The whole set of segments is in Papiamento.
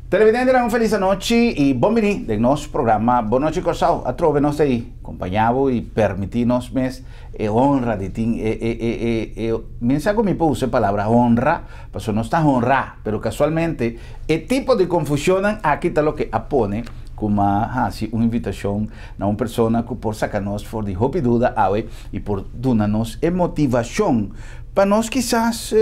Televidentenan, un felis anochi i bon bini den nos programa Bon Nochi Kòrsou. Atrobe nos ta ei kompañá bo i permití nos mes e honra di tin e e e e e mi sa ku mi por usa e palabra honra, pasobra nos ta honrá, pero kasualmente e tipo di konfushonnan aki ta loke a pone ku m'a hasi un invitashon na un persona ku por saka nos for di hopi duda awe i por duna nos e motivashon pa nos kisas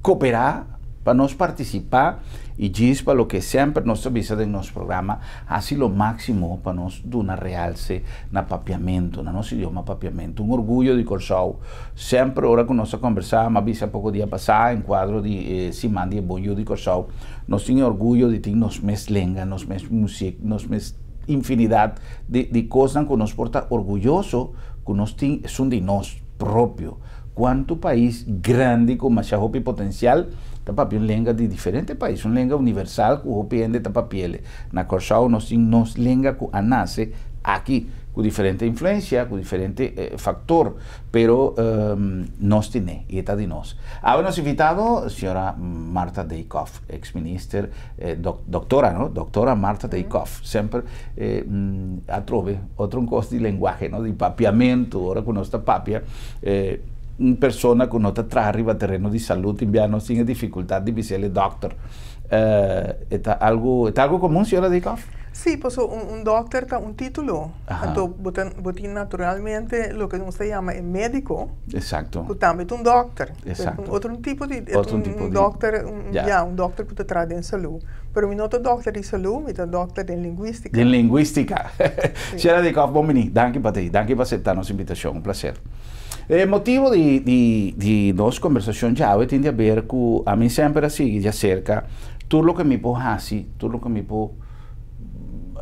koperá, pa nos partisipá i djis pa loke semper nos ta bisa den nos programa, hasi lo máksimo pa nos duna realse na papiamentu, na nos idioma papiamentu. Un orguyo di Kòrsou. Semper ora ku nos ta kòmbersá, m'a bisa poko dia pasá en kuadro di e siman di e bon yu di Kòrsou, nos tin e orguyo di tin nos mes lenga, nos mes musik, nos mes infinidat di kosnan ku nos por ta orguyoso ku nos tin esun di nos propio. Kuantu pais grandi ku masha hopi potensial ta papia un lenga di diferente pais, un lenga universal ku hopi hende ta papi'el. Na Kòrsou nos tin nos lenga ku a nase aki ku diferente influensia, ku diferente faktor, pero nos tin'e i e ta di nos. Awe nos invitado señora Martha Dijkhoff, ex minister, doktora no, doktora Martha Dijkhoff. Semper atrobe otro un kos di lenguahe no, di papiamentu, ora ku nos ta papia un persona ku no ta traha riba tereno di salud tin bia nos tin e difikultat di bis'el e dòkter. E ta algu, e ta algu komun señora Dijkhoff? Sí, pasobra un dòkter ta un título. Anto bo ta bo tin naturalmente loke nos ta yama e médiko. Exacto. Ku tambe ta un dòkter. Exacto. Un otro tipo di, e ta un dòkter, ya, un dòkter ku ta traha den salú. Pero mi no ta dòkter di salú, mi ta dòkter den lingüístika. Den lingüístika. Señora Dijkhoff, bon bini. Danki pa t'ei. Danki pa aseptá nos invitashon. Un plaser. E motibu di di di nos kombersashon djawe tin di aber ku ami semper a sigui djaserka tur loke mi por hasi, tur loke mi por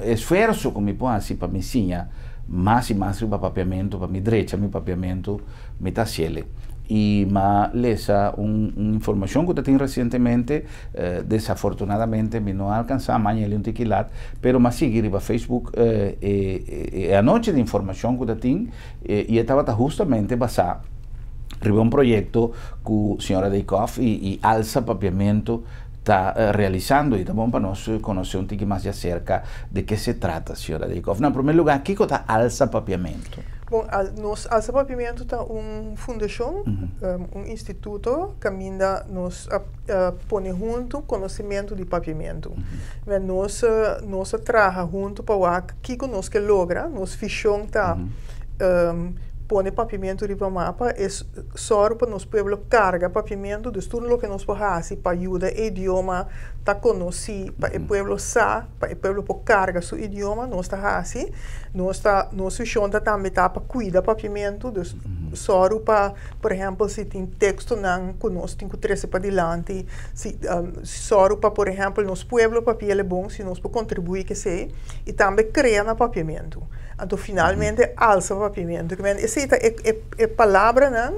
esfuerso ku mi por hasi pa mi siña mas i mas riba papiamentu, pa mi drecha mi papiamentu, mi ta hasiel. I m'a lesa un un informashon ku ta tin resientemente, desafortunadamente mi no a alkansá maña el un tiki lat, pero m'a sigui riba Facebook e e anochi di informashon ku ta tin i e tabata hustamente basá riba un proyekto ku señora Dijkhoff i Alsa Papiamentu ta realisando i ta bon pa nos konosé un tiki mas di aserka de ke se trata, señora Dijkhoff. Na promé lugá, kiko ta Alsa Papiamentu? Bon, nos Alsa Papiamentu ta un fundashon, un instituto kaminda nos a pone huntu konosementu di papiamentu. Nos nos a traha huntu pa wak kiko nos ke logra, nos vishon ta pone papiamentu riba mapa, es sòru pa nos pueblo karga papiamentu, dus tur loke nos por hasi pa yuda e idioma ta konosí, pa e pueblo sa, pa e pueblo por karga su idioma, nos ta hasi. Nos ta, nos vishon ta tambe ta pa kuida papiamentu, dus sòru pa, por ehèmpel, si tin tekstonan ku nos tin ku trese padilanti, si sòru pa, por ehèmpel, nos pueblo papia el bon, si nos por kontribuí ku esei, i tambe krea na papiamentu. Anto finalmente alsa papiamentu. Esei ta e e palabranan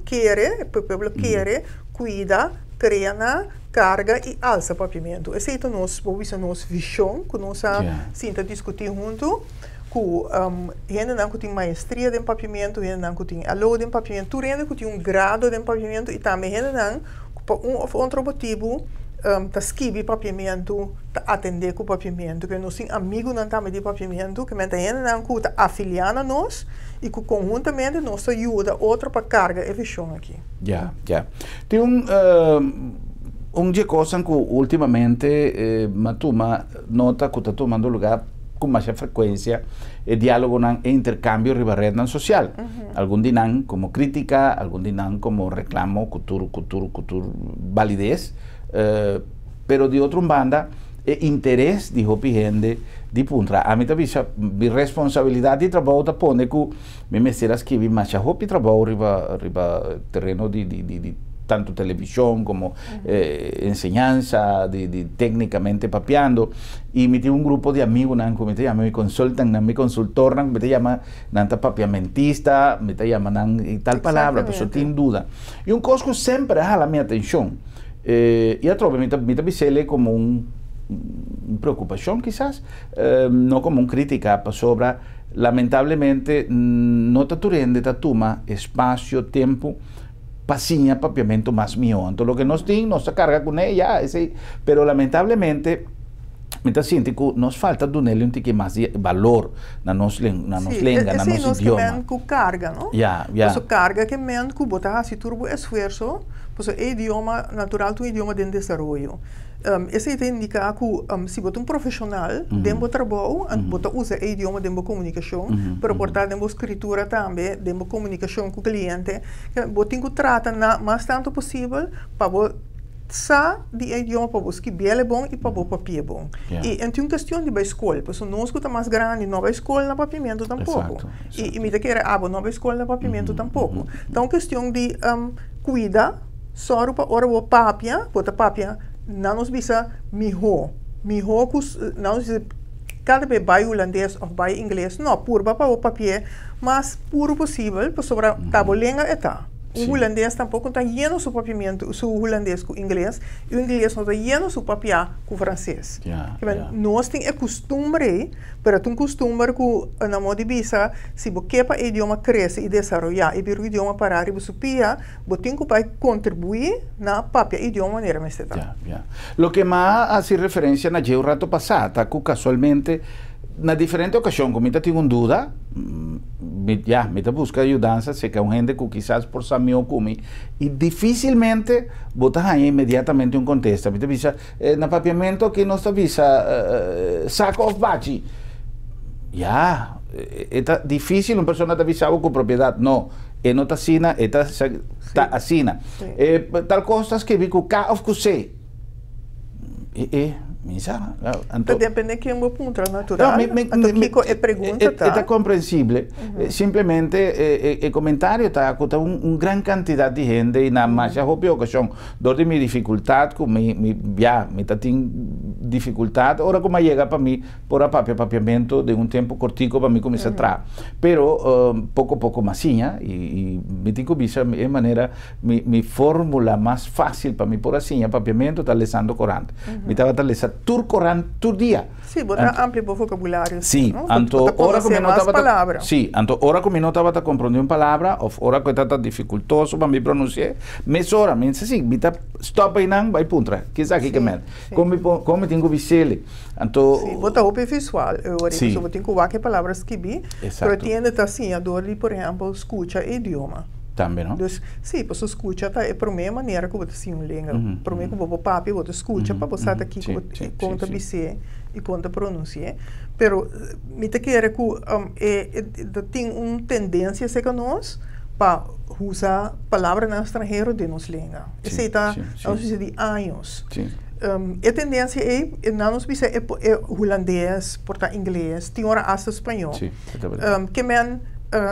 kere, e pueblo kere, kuida, trena, karga i alsa papiamentu. Esei ta nos, bo bisa nos vishon ku nos a sinta diskutí huntu ku hendenan ku tin maestria den papiamentu, hendenan ku tin LO den papiamentu, tur hende ku tin un grado den papiamentu i tambe hendenan ku pa un òf otro motibu ta skibi papiamentu, ta atendé ku papiamentu. Ke nos tin amigunan tambe di papiamentu, ke men ta hendenan ku ta afiliá na nos i ku konhuntamente nos ta yuda otro pa karga e vishon aki. Ya, ya. Tin un un dje kosnan ku últimamente m'a tuma nota ku ta tumando lugá ku masha frekuensia, e diálogonan, e interkambio riba retnan sosial. Algun di nan komo krítika, algun di nan komo reklamo ku tur ku tur ku tur balides. Pero di otro un banda e interes di hopi hende di puntra. Ami ta bisa mi responsabilidat di trabou ta pone ku mi mester a skibi masha hopi trabou riba riba tereno di di di tantu televishon komo enseñansa di di teknikamente papiando i mi tin un grupo di amigunan ku mi ta yama mi consultantnan mi consultornan ku mi ta yama nan ta papiamentista mi ta yama nan i tal palabra pasobra tin duda i un kos ku semper a hala mi atenshon i atrobe mi ta mi ta bis'el komo un preokupashon kisas no komo un kritika pasobra lamentablemente no ta tur hende ta tuma espasio tempu. Pa siña papiamento mas mihó. Anto loke nos tin, nos ta karga kuné ya, esei. Pero lamentablemente mi ta sinti ku nos falta dun'el un tiki mas di balor na nos len, na nos lenga, na Esei nos nos ke idioma. men ku karga, no? Ya, ya. Paso karga ke men ku bo ta hasi tur bo esfuerso, paso e idioma natural ta un idioma den desaroyo. Esei ta indiká ku si bo ta un profeshonal den bo trabou, bo ta usa e idioma den bo komunikashon, pero por ta den bo skritura tambe, den bo komunikashon ku kliente, bo tin ku trata na mas tantu posibel pa bo sa di e idioma, pa bo skibiel e bon i pa bo papia bon. I e tin un kestion di bai skol, pasobra nos ku ta mas grandi no bai skol na papiamentu tampoko. I mi ta kere abo no bai skol na papiamentu tampoko. Ta un kestion di kuida. Sòru pa ora bo papia, bo ta papia nan nos bisa mihó, mihó ku nan nos bisa kada be bai hulandes òf bai ingles, no, purba pa bo papi'é mas puru posibel pasobra ta bo lenga e ta. Un hulandes tampoko no ta yena su papiamentu, su hulandes ku ingles i un ingles no ta yena su papiá ku franses. Nos tin e kustumber ei. Pero ta un kustumber ku na modo di bisa, si bo ke pa e idioma krese i desaroyá i bira un idioma pará riba su pia, bo tin ku bai kontribuí na papia e idioma manera mester ta. Ya, ya. Loke m'a hasi referensia na dje un rato pasá ta ku kasualmente na diferente okashon ku mi ta tin un duda, mi, ya, mi ta buska yudansa serka un hende ku kisas por sa mihó ku mi i difísilmente bo ta haña inmediatamente un kontesta. Mi ta bisa, Na papiamento aki nos ta bisa saco of bachi. Ya, e ta dificil un persona ta bisa bo cu propiedad. No, e no ta asina, e ta ta asina. Tal cos ta scribi cu K of cu C. E, e, mi sa. Ta depende ken bo puntra natural. Anto kico e pregunta ta. E ta comprensible. Simplemente e comentario ta cu ta un gran cantidad di hende y na masha hopi ocasion Dor di mi difikultat ku mi mi ya mi ta tin difikultat ora ku mi a yega pa mi por a papia papiamentu den un tempu kortiko pa mi kuminsá traha. Pero poko poko mi a siña i i mi tin ku bisa e manera mi mi fórmula mas fásil pa mi por a siña papiamentu ta lesando korant. Mi tabata lesa tur korant tur dia. Sí, bo ta amplia bo vocabulario. Sí, no? Anto bo ta ora ku mi konosé no mas tabata palabra. Sí, anto ora ku mi no tabata komprondé un palabra òf ora ku e tabata difikultoso pa mi pronunsi'é, mesora mi sa si, mi ta stòp einan bai puntra, Kisaki ke Sí, mèt? sí. Kon mi por, kon mi tin ku bis'é? Anto Sí, bo ta hopi visual e ora ei, Sí. pasobra bo tin ku wak e palabra skibí, pero Exacto. tiende ta siña dor di, por ehèmpel, skucha e idioma. Tambe, no? Dus, sí, pasobra skucha ta e promé manera ku bo ta siña un lenga. Promé ku bo por papia, bo ta skucha pa bo sa ta kiko bo kon ta bis'é i kon ta pronunsi'é. Pero mi ta kere ku e ta tin un tendensia serka nos pa usa palabranan stranhero den nos lenga. Esei ta, nos bisa, di años. E tendensia ei, nan nos bisa e hulandes, por ta ingles, tin ora asta spañó. Ke men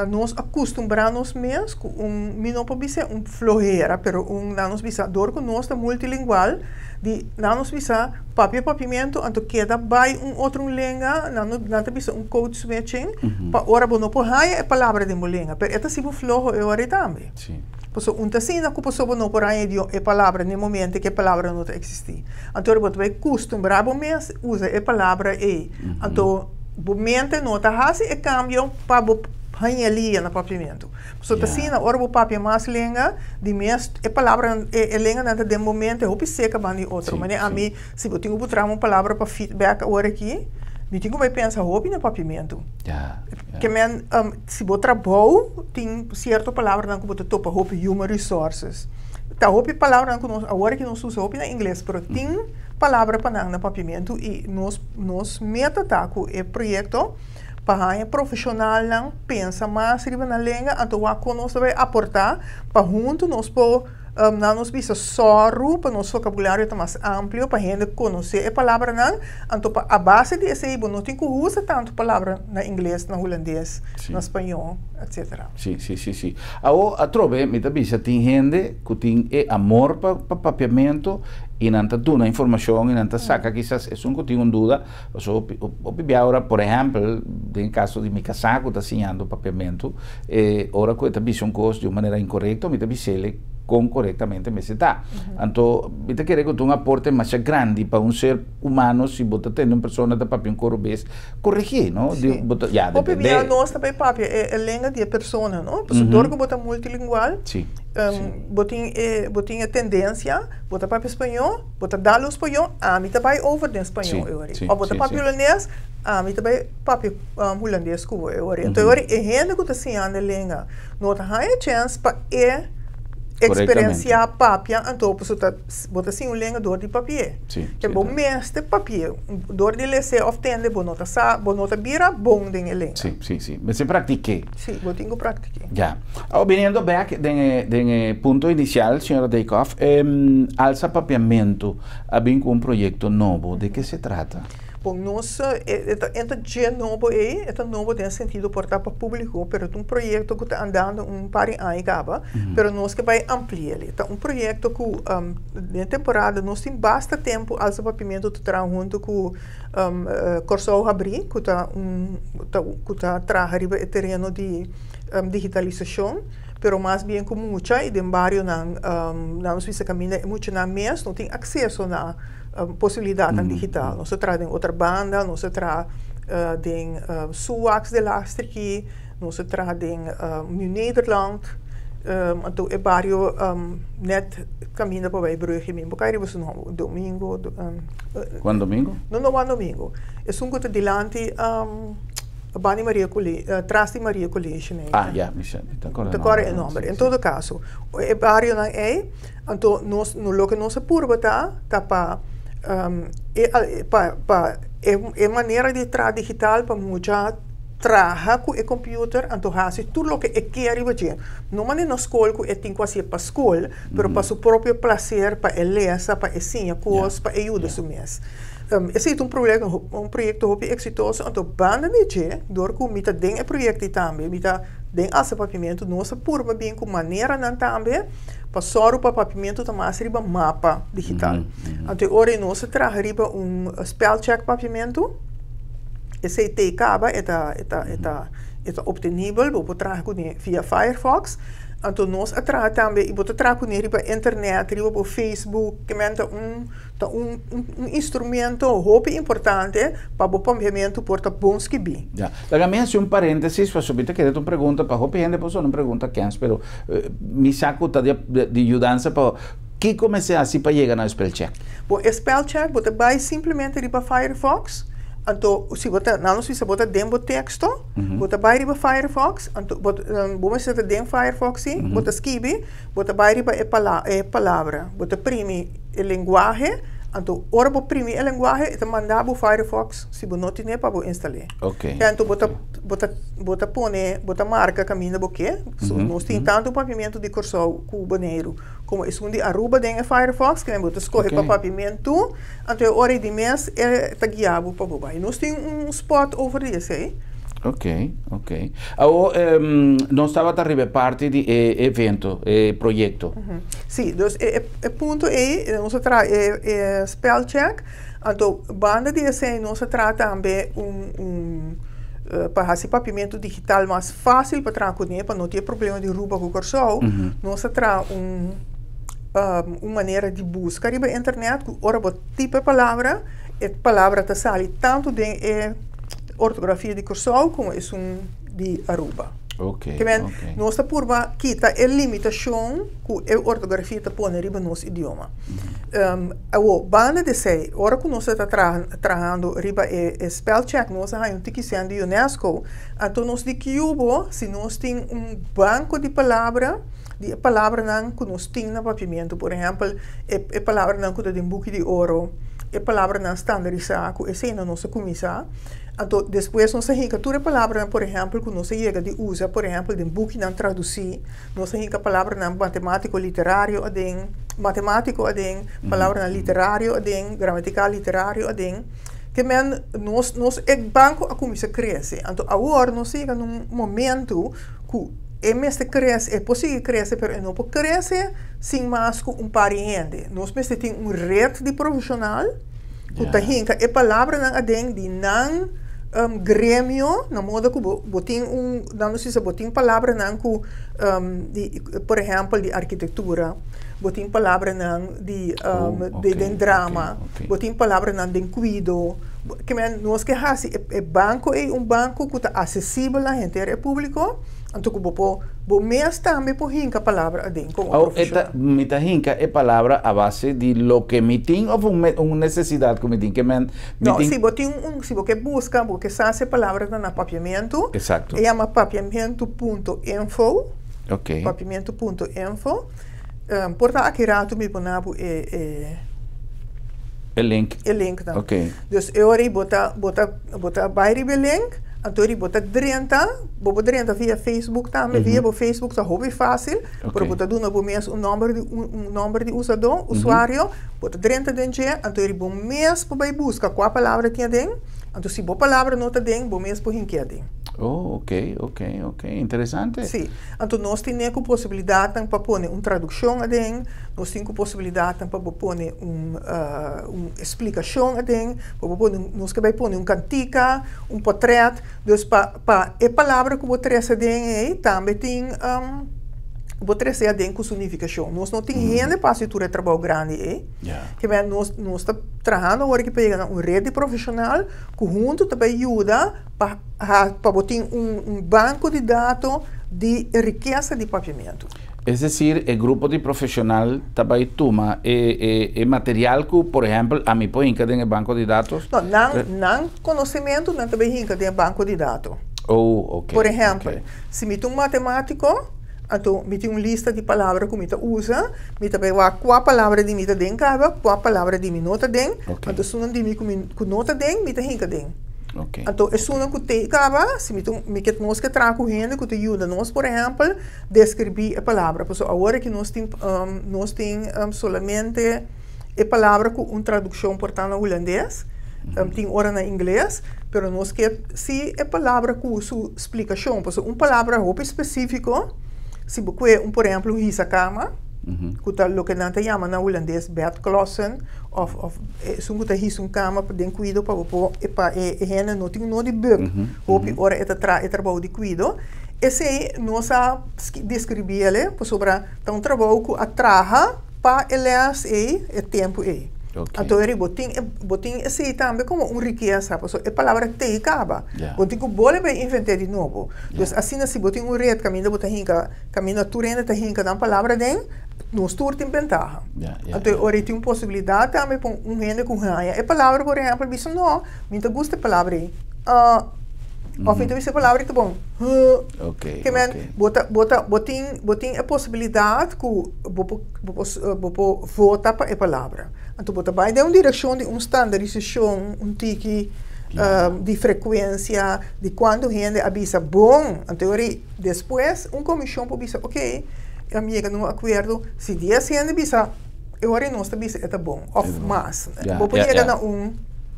nos a kustumbrá nos mes ku un, mi no por bisa un flohera, pero un, nan nos bisa, dor ku nos ta multilingual, di nan nos bisa papia papiamentu, anto keda bai un otro un lenga, nan no, nan ta bisa un code switching, pa ora bo no por haña e palabra den bo lenga, pero e ta sibu floho e ora ei tambe. Pasobra un ta asina ku pasobra bo no por haña e palabra na e momento ku e palabra no ta eksistí. Anto ora bo ta bai kustumbrá bo mes usa e palabra ei, anto bo mente no ta hasi e kambio pa bo haña lia na papiamentu. Pasobra ta asina ora bo papia mas lenga, di mes e palabranan, e lenganan ta den bo mente hopi seka banda di otro. Manera ami, si bo tin ku bo traha un palabra pa feedback awor aki, mi tin ku bai pensa hopi na papiamentu. Ke men, si bo trabou tin sierto palabranan ku bo ta topa hopi human resources. Ta hopi palabranan ku nos awor aki nos usa hopi na ingles, pero tin palabra pa nan na papiamentu i nos nos meta ta ku e proyekto pa haña profeshonalnan pensa mas riba nan lenga anto wak kon nos ta bai aportá pa huntu nos por nan nos bisa sòru pa nos vokabulario ta mas amplio pa hende konosé e palabranan anto pa a base di esei bo no tin ku usa tantu palabra na ingles na hulandes na spañó etcetera. Sí, sí, sí, sí. Awo atrobe mi ta bisa tin hende ku tin e amor pa pa papiamentu i nan ta duna informashon i nan ta saka kisas esun ku tin un duda pasobra hopi hopi bia ora por ehèmpel den e kaso di mi kasá ku ta siñando papiamentu e ora ku e ta bisa un kos di un manera inkorekto mi ta bis'el. Kon korektamente mester ta. Anto, mi ta kere ku ta un aporte masha grandi pa un ser humano si bo ta tende un persona ta papia un koro bes, koregí, no? Sí. Bo ta, ya, Hopi depende. bia nos ta bay papia e e lenga di e persona, no? Pasobra dor ku bo ta multilingual, bo tin e bo tin e tendensia, bo ta papia spañó, bo ta dal un spañó, ami ta bay over den spañó e ora. Òf bo ta papia hulandes, ami ta bay papia hulandes ku bo e ora. Enton e ora e hende ku ta siñando e lenga no ta haña chèns pa e eksperensiá papia, anto pasobra ta bo ta siña un lenga dor di papi'é. Ke bo mester papi'é, dor di les'é òf tende bo no ta sa, bo no ta bira bon den e lenga. Sí, sí, sí. Mester praktik'é. Sí, bo tin ku praktik'é. Ya. Awor biniendo bèk den e den e punto inisial, señora Dijkhoff, Alsa Papiamentu a bin ku un proyekto nobo. De ke se trata? Bon, nos e ta e ta dje nobo ei, e ta nobo den sentido por ta pa públiko, pero ta un proyekto ku ta andando un par di aña kaba, pero nos ke bai ampli'el. Ta un proyekto ku den temporada nos tin basta tempu Alsa Papiamentu ta traha huntu ku Kòrsou Habrí ku ta un ku ta traha riba e tereno di digitalisashon, pero mas bien ku mucha i den barionan nan nos bisa kaminda e muchanan mes no tin akseso na posibilidatnan digital. Nos ta traha den Otrabanda, nos ta traha den Suwax de Lastriki, nos ta traha den Nieuw Nederland, anto e bario net kaminda pa bai Brugge mi bo kai riba su nòmber, Domingo. Juan Domingo? No, no Juan Domingo. Esun ku ta dilanti banda di Maria College, tras di Maria College. Ah, ya, mi sa, mi ta kòrda e nòmber. Ta kòrda e nòmber. En todo kaso, e barionan ei. Anto nos loke nos a purba ta ta pa e pa pa e manera di traha digital pa mucha traha ku e computer anto hasi tur loke e ke riba dje. No manera na skol ku e tin ku hasié pa skol pero pa su propio plaser pa e lesa pa e siña kos pa e yuda su mes. Esei ta un un proyekto hopi eksitoso anto banda di dje dor ku mi ta den e proyekto ei tambe mi ta den Alsa Papiamentu nos a purba bin ku maneranan tambe Pa sòru pa papiamentu ta mas riba mapa digital. Anto e ora ei nos a traha riba un spèlchèk papiamentu. Esei te kaba, e ta e ta e ta e ta optenibel, bo por traha kuné via Firefox. Anto nos a traha tambe i bo ta traha kuné riba internet, riba bo Facebook, ke men ta un Ta un un instrumento hopi importante pa bo papiamentu por ta bon skibí. Ya. Laga mi hasi un paréntesis pasobra mi ta kere ta un pregunta pa hopi hende por sona un pregunta kens pero mi sa ku ta di yudansa pa kiko mester hasi pa yega na e spelcheck? Bon e spelcheck bo ta bai simplemente riba Firefox anto si bo ta nan nos bisa bo ta den bo teksto bo ta bai riba Firefox anto bo bo mester ta den Firefox si bo ta skibi bo ta bai riba e e palabra bo ta primi e lenguahe, anto ora bo primi e lenguahe e ta manda bo Firefox si bo no tine pa bo instal'é. Anto bo ta bo ta bo ta pone bo ta marka kaminda bo ke, so nos tin tantu papiamentu di Kòrsou ku Boneiru komo esun di Aruba den e Firefox, kimen bo ta skohe pa papiamentu, anto e ora ei di mes e ta guia bo pa bo bai. Nos tin un spot over di esei. Ok, ok. Awor nos tabata riba e parti di e evento, e proyekto. Sí, dus e e punto ei nos a traha e e spelcheck, anto banda di esei nos a traha tambe un un pa hasi papiamentu digital mas fásil pa traha kuné, pa no tin e problema di Ruba ku Kòrsou, nos a traha un un manera di buska riba internet ku ora bo tipa e palabra, e palabra ta sali tantu den e ortografia di Kòrsou komo esun di Aruba. Ok, Ke men, ok. nos ta purba kita e limitashon ku e ortografia ta pone riba nos idioma. Awor, banda di esei, ora ku nos ta traha trahando riba e e spèlchèk, nos a haña un tiki sèn di UNESCO, anto nos di kiubo si nos tin un banko di palabra di e palabranan ku nos tin na papiamentu. Por ehèmpel, e e palabranan ku ta den Buki di Oro, e palabranan standarisá ku eseinan nos a kuminsá. Anto despues nos a hinka tur e palabranan, por ehèmpel, ku nos a yega di usa, por ehèmpel, den bukinan tradusí, nos a hinka palabranan matemátiko literario aden, matemátiko aden, palabranan literario aden, gramatikal literario aden. Ke men nos nos e banko a kuminsá krese. Anto awor nos a yega na un momentu ku e mester krese, e por sigui krese, pero e no por krese sin mas ku un par di hende. Nos mester tin un ret di profeshonal. Ku ta hinka e palabranan aden di nan Gremio, na moda ku bo bo tin un, nan nos bisa bo tin palabranan ku di, por ehèmpel, di arkitektura, bo tin palabranan di di den drama, bo tin palabranan den kuido. Ke men nos ke hasi e banko ei un banko ku ta asesibel na henter e públiko, anto ku bo por bo mes tambe por hinka palabra aden komo profeshonal. Mi ta hinka e palabra a base di loke mi tin òf un nesesidat ku mi tin? Ke men Mi No, si bo tin un, si bo ke buska, bo ke sa si e palabra ta na papiamentu, Exacto. e yama papiamentu punto info. Ok. Papiamentu punto info. Por ta aki ratu mi pona bo e, e. E link. E linknan. Ok. Dus e ora ei bo ta, bo ta, bo ta bai riba e link, anto ori bo ta drenta, bo por drenta via Facebook tambe, via bo Facebook ta hopi fácil, Ok. pero bo ta duna bo mes un nòmber di, un nòmber di usadó, usuario, Bo ta drenta den dje, anto eri bo mes por bai buska kua palabra tin aden, anto si bo palabra no ta den, bo mes por hink'é aden. Oh, ok, ok, ok, interesante. Sí, anto nos tine ku posibilidatnan pa pone un tradukshon aden, nos tin ku posibilidatnan pa bo pone un un esplikashon aden, pa bo pone un, nos ke bai pone un kantika, un potrèt, dus pa pa e palabra ku bo trese aden ei tambe tin. Bo trese aden ku su nifikashon. Nos no tin hende pa hasi tur e trabou grandi ei. Ke men nos nos ta trahando awor aki pa yega na un red di profeshonal ku huntu ta bai yuda pa pa bo tin un un banko di dato di e rikesa di papiamentu. Es desir, e grupo di profeshonal ta bai tuma e e e material ku, por ehèmpel, ami por hinka den e banko di datos? No, nan nan konosementu nan ta bai hinka den e banko di dato. Oh, oke. Por ehèmpel, Si mi ta un matematiko, anto mi tin un lista di palabra ku mi ta usa, mi ta bai wak kua palabra di mi ta den kaba, kua palabra di mi no ta den, anto esunnan di mi ku mi ku no ta den, mi ta hinka den. Anto esunnan ku tei kaba, si mi ta un mi ke nos ke traha ku hende ku ta yuda nos, por ehèmpel, deskribí e palabra. Pasobra awor aki nos tin nos tin solamente e palabra ku un tradukshon por ta na hulandes, tin ora na ingles, pero nos ke si e palabra ku su splikashon, pasobra un palabra hopi spesífiko, si bo kue un por ehèmpel un hisa kama, ku ta loke nan ta yama na hulandes bedklossen òf òf esun ku ta hisa un kama den kuido pa bo por pa e hende no tin no di buk hopi ora e ta traha e trabou di kuido, esei nos a deskribí el pasobra ta un trabou ku a traha. Pa e les ei, e tempu ei. Anto eri bo tin e, bo tin esei tambe komo un rikesa, pasobra e palabra tei kaba. Bo tin ku bole bai invent'é di nobo. Dus asina si bo tin un ret kaminda bo ta hinka, kaminda tur hende ta hinka nan palabra den, nos tur tin bentaha. Anto e ora ei tin un posibilidat tambe pa un hende ku haña e palabra, por ehèmpel, bisa no, mi ta gusta e palabra ei. Òf mi ta bisa e palabra ei ta bon. Huh. Ke men, bo ta, bo ta, bo tin, bo tin e posibilidat ku bo por, bo por, bo por vota pa e palabra. Anto bo ta bai den un direkshon di un standarisashon, un tiki di frekuensia, di kuantu hende a bisa bon. Anto e ora ei despues un komishon por bisa oke, a yega na un akuerdo, si dies hende bisa e ora ei nos ta bisa e ta bon òf mas. Bo por yega na un.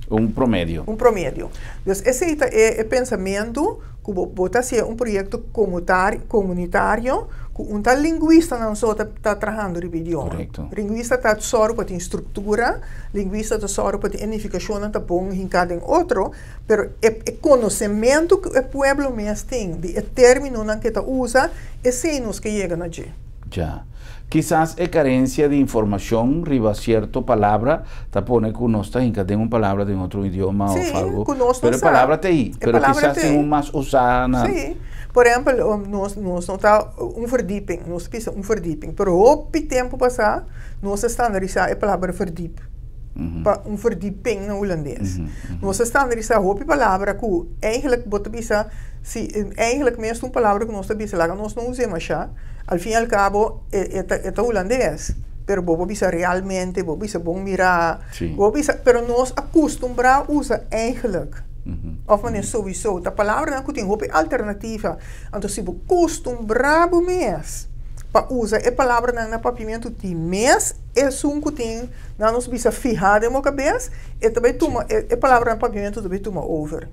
Un promedio. Un promedio. Dus esei ta e pensamentu. Ku bo bo ta hasié un proyekto komunitario ku un ta lingwistanan so ta ta trahando riba idioma. Korekto. Lingwista ta sòru pa tin struktura, lingwista ta sòru pa tin e nifikashonnan ta bon hinká den otro, pero e e konosementu ku e pueblo mes tin di e términonan ku e ta usa, esei nos ke yega na dje. Ja. Kisas e karensia di informashon riba sierto palabra ta pone ku nos ta hinka den un palabra den otro idioma Sí, òf algu. ku nos no Pero e sa. palabra ta ei, E pero palabra kisas ta tin ei. un mas usá na. Sí. Por ehèmpel, nos nos no ta un verdieping, nos ta bisa un verdieping, pero hopi tempu pasá nos a standarisá e palabra verdiep pa un verdieping na hulandes. Nos a standarisá hopi palabra ku eigenlijk bo ta bisa si eigenlijk mes un palabra ku nos ta bisa laga nos no us'é mashá. Al fin y al cabo e ta e ta hulandes, pero bo por bisa realmente, bo bisa bon mira, bo bisa, pero nos a custumbrá usa eigenlijk, of manera sowiso, ta palabranan cu tin hopi alternativa, anto si bo custumbrá bo mes pa usa e palabranan na papiamentu di mes esun cu tin nan nos bisa fihá den bo cabes, e ta bay tuma, e palabranan na papiamentu ta bay tuma over.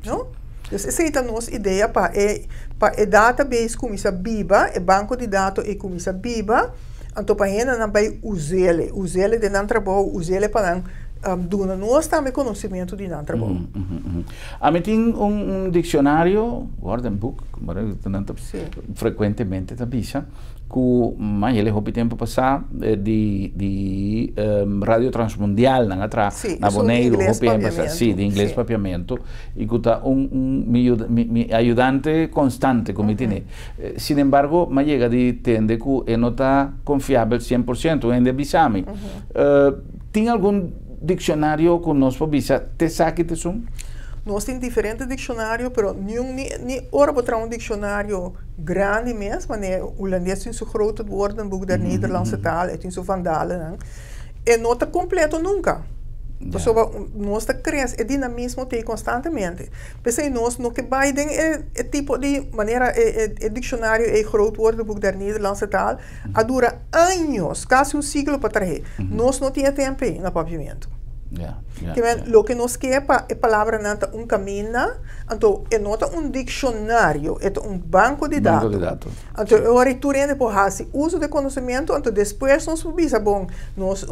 No? Dus esei ta nos idea pa e pa e database kuminsá biba, e banko di dato ei kuminsá biba, anto pa hendenan bai us'el, us'el den nan trabou, us'el pa nan Duna nos tambe konosementu di nan trabou. Ami tin un dikshonario, woordenboek, como nan ta frekuentemente ta bisa, ku mas el hopi tempu pasá di Radio Transmundial nan a traha na Boneiru hopi aña pasá, si, di ingles papiamentu, i ku ta un mi ayudante konstante ku mi tene. Sin embargo, mi a yega di tende ku e no ta konfiabel 100%, un hende a bisa mi. Tin algun dikshonario ku nos por bisa te esaki ta esun? Nos tin diferente dikshonario, pero niun ni ni ora bo traha un dikshonario grandi mes, manera hulandes tin su Grote Woordenboek der Nederlandse Taal, e tin su Van Dalenan, e no ta kompleto nunka. Pasobra nos ta krese, e dinamismo ta ei konstantemente. P'esei nos no ke bai den e e tipo di manera e e dikshonario ei Groot Woordenboek der Nederlandse Taal a dura años, kasi un siglo pa trah'é. Nos no tin e tempu ei na papiamentu. Ke men, loke nos ke pa e palabranan ta un kaminda, anto e no ta un dikshonario, e ta un banko di dato. Anto e ora ei tur hende por hasi uso di e konosementu, anto despues nos por bisa, bon, nos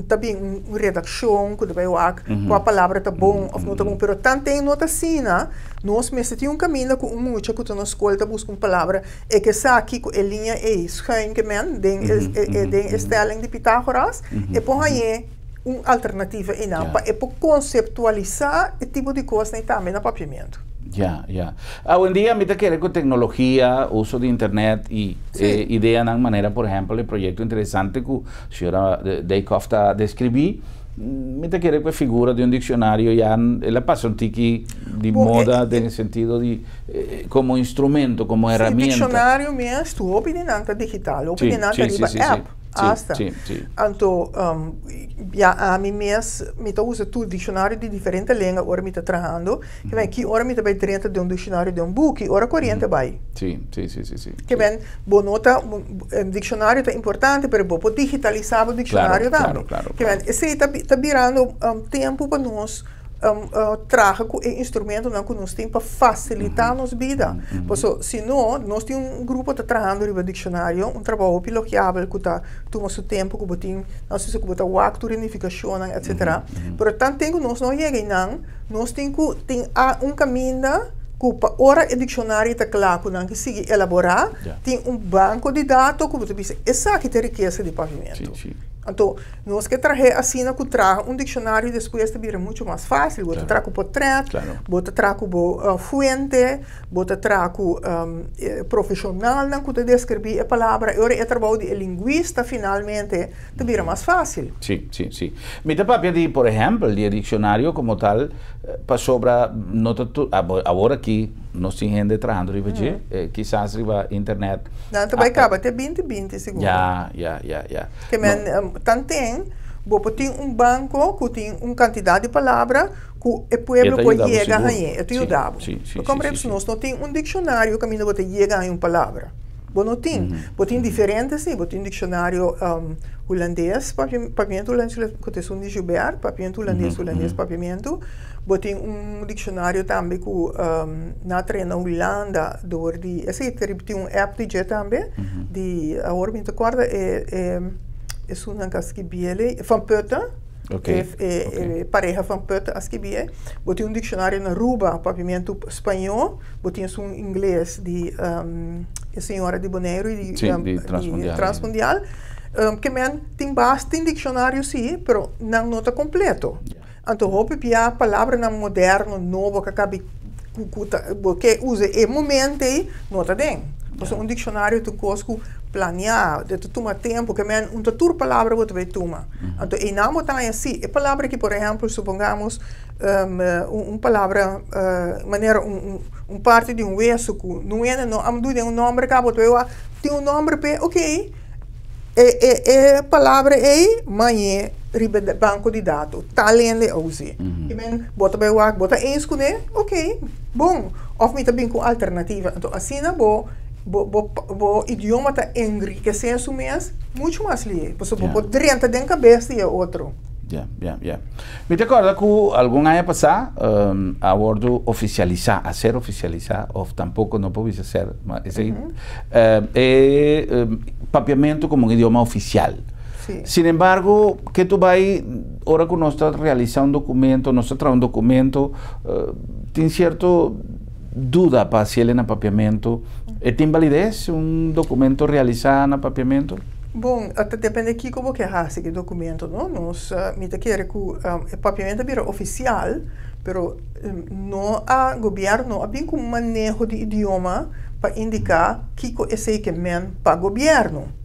ta bin un redakshon ku ta bai wak kua palabra ta bon òf no ta bon, pero tanten no ta asina, nos mester tin un kaminda ku un mucha ku ta na skol ta buska un palabra. E ke sa kiko e liña ei schuin ke men den e den e stelling di Pitágoras, e por hañ'é un alternativa einan pa e por konseptualisá e tipo di kosnan ei tambe na papiamentu. Ya, ya. Awendia mi ta kere ku teknologia, uso di internet i e ideanan manera por ehèmpel e proyekto interesante ku señora Dijkhoff ta deskribí, Mi ta kere ku e figura di un dikshonario ya el a pasa un tiki di moda den e sentido di komo instrumento, komo herramienta. Si, dikshonario mes tur hopi di nan ta digital, hopi di nan ta riba app asta. Anto ya ami mes mi ta usa tur dikshonario di diferente lenga ora mi ta trahando. Ke ki ora mi ta bai drenta den un dikshonario den un buki, ora koriente bai. Ke men bo no ta, dikshonario ta importante, pero bo por digitalisá bo dikshonario tambe. Ke men esei ta ta birando tempu pa nos traha ku e instrumentonan ku nos tin pa fasilitá nos bida. Paso si no, nos tin un grupo ta trahando riba dikshonario, un trabou hopi logiabel ku ta tuma su tempu ku bo tin, nan su ku bo ta wak tur e nifikashonnan etsetera. Pero tanten ku nos no yega einan, Nos tin ku tin a un kaminda ku pa ora e dikshonario ta kla ku nan ke sigui elaborá, tin un banko di dato ku bo ta bisa esaki ta e rikesa di papiamentu. Anto nos ke trah'é asina ku traha un dikshonario despues ta bira muchu mas fásil. Bo ta traha ku potrèt, bo ta traha ku bo fuente, bo ta traha ku profeshonalnan ku ta deskribí e palabra. E ora e trabou di e lingwista finalmente ta bira mas fácil. Sí, sí, sí. Mi ta papia di, por ehèmpel, di e dikshonario komo tal, pasobra no ta tur, awor aki nos tin hende trahando riba dje, kisas riba internet. Nan ta bai kaba te binti binti sigur. Ya, ya, ya, ya. Ke men, tanten bo por tin un banko ku tin un kantidat di palabra ku e pueblo por yega hañ'é, e ta yuda bo. Sí, sí, sí, sí. Nos no tin un dikshonario kaminda bo ta yega haña un palabra. Bo no tin. Bo tin diferente si. Bo tin dikshonario hulandes, papiamentu hulandes ku ta esun di Joubert, papiamentu hulandes, hulandes papiamentu. Bo tin un dikshonario tambe ku nan a trae na Hulanda dor di, esei ta tin un app di dje tambe, di awor mi no ta kòrda e esunnan ku a skibié lei, Van Putten. E pareha Van Putten a skibié. Bo tin un dikshonario na Aruba, papiamentu spañó. Bo tin esun ingles di e señora di Boneiru y di Transmundial. Ke men tin bas tin dikshonario si, pero nan no ta kompleto. Anto hopi bia palabranan moderno nobo ka kabi ku ta bo ke usa e momento ei no ta den. Pasobra un dikshonario ta un kos ku planea, ta tuma tempu, ke men un ta tur palabra bo ta bai tuma. Anto einan bo ta haña si e palabra aki por ehèmpel supongamos un palabra manera un parti di un weso ku no hende no a duna un nòmber kaba bo ta wak tin un nòmber p'e ok e e palabra ei mañe riba e banko di dato tal hende a us'é i men bo ta bai wak bo ta eens kuné ok bon òf mi ta bin ku un alternativa anto asina bo bo idioma ta enrikesé su mes muchu mas lihé pasobra bo por drenta den kabes di e otro. Ya, ya, ya. Mi ta kòrda ku algun aña pasá a wòrdu ofisialisá, a ser ofisialisá, òf tampoko no por bisa ser, ma esei, e papiamentu komo un idioma ofisial. Sin embargo, ketu bai ora ku nos ta realisá un dokumento, nos ta traha un dokumento, tin sierto duda pa hasiel na papiamentu. E tin balides un dokumento realisá na papiamentu? Bon, ta depende kiko bo ke hasi ku e dokumento, no? Nos, mi ta kere ku e papiamentu a bira ofisial, pero no a, gobièrnu no a bin ku un maneho di idioma pa indiká kiko esei ke men pa gobièrnu.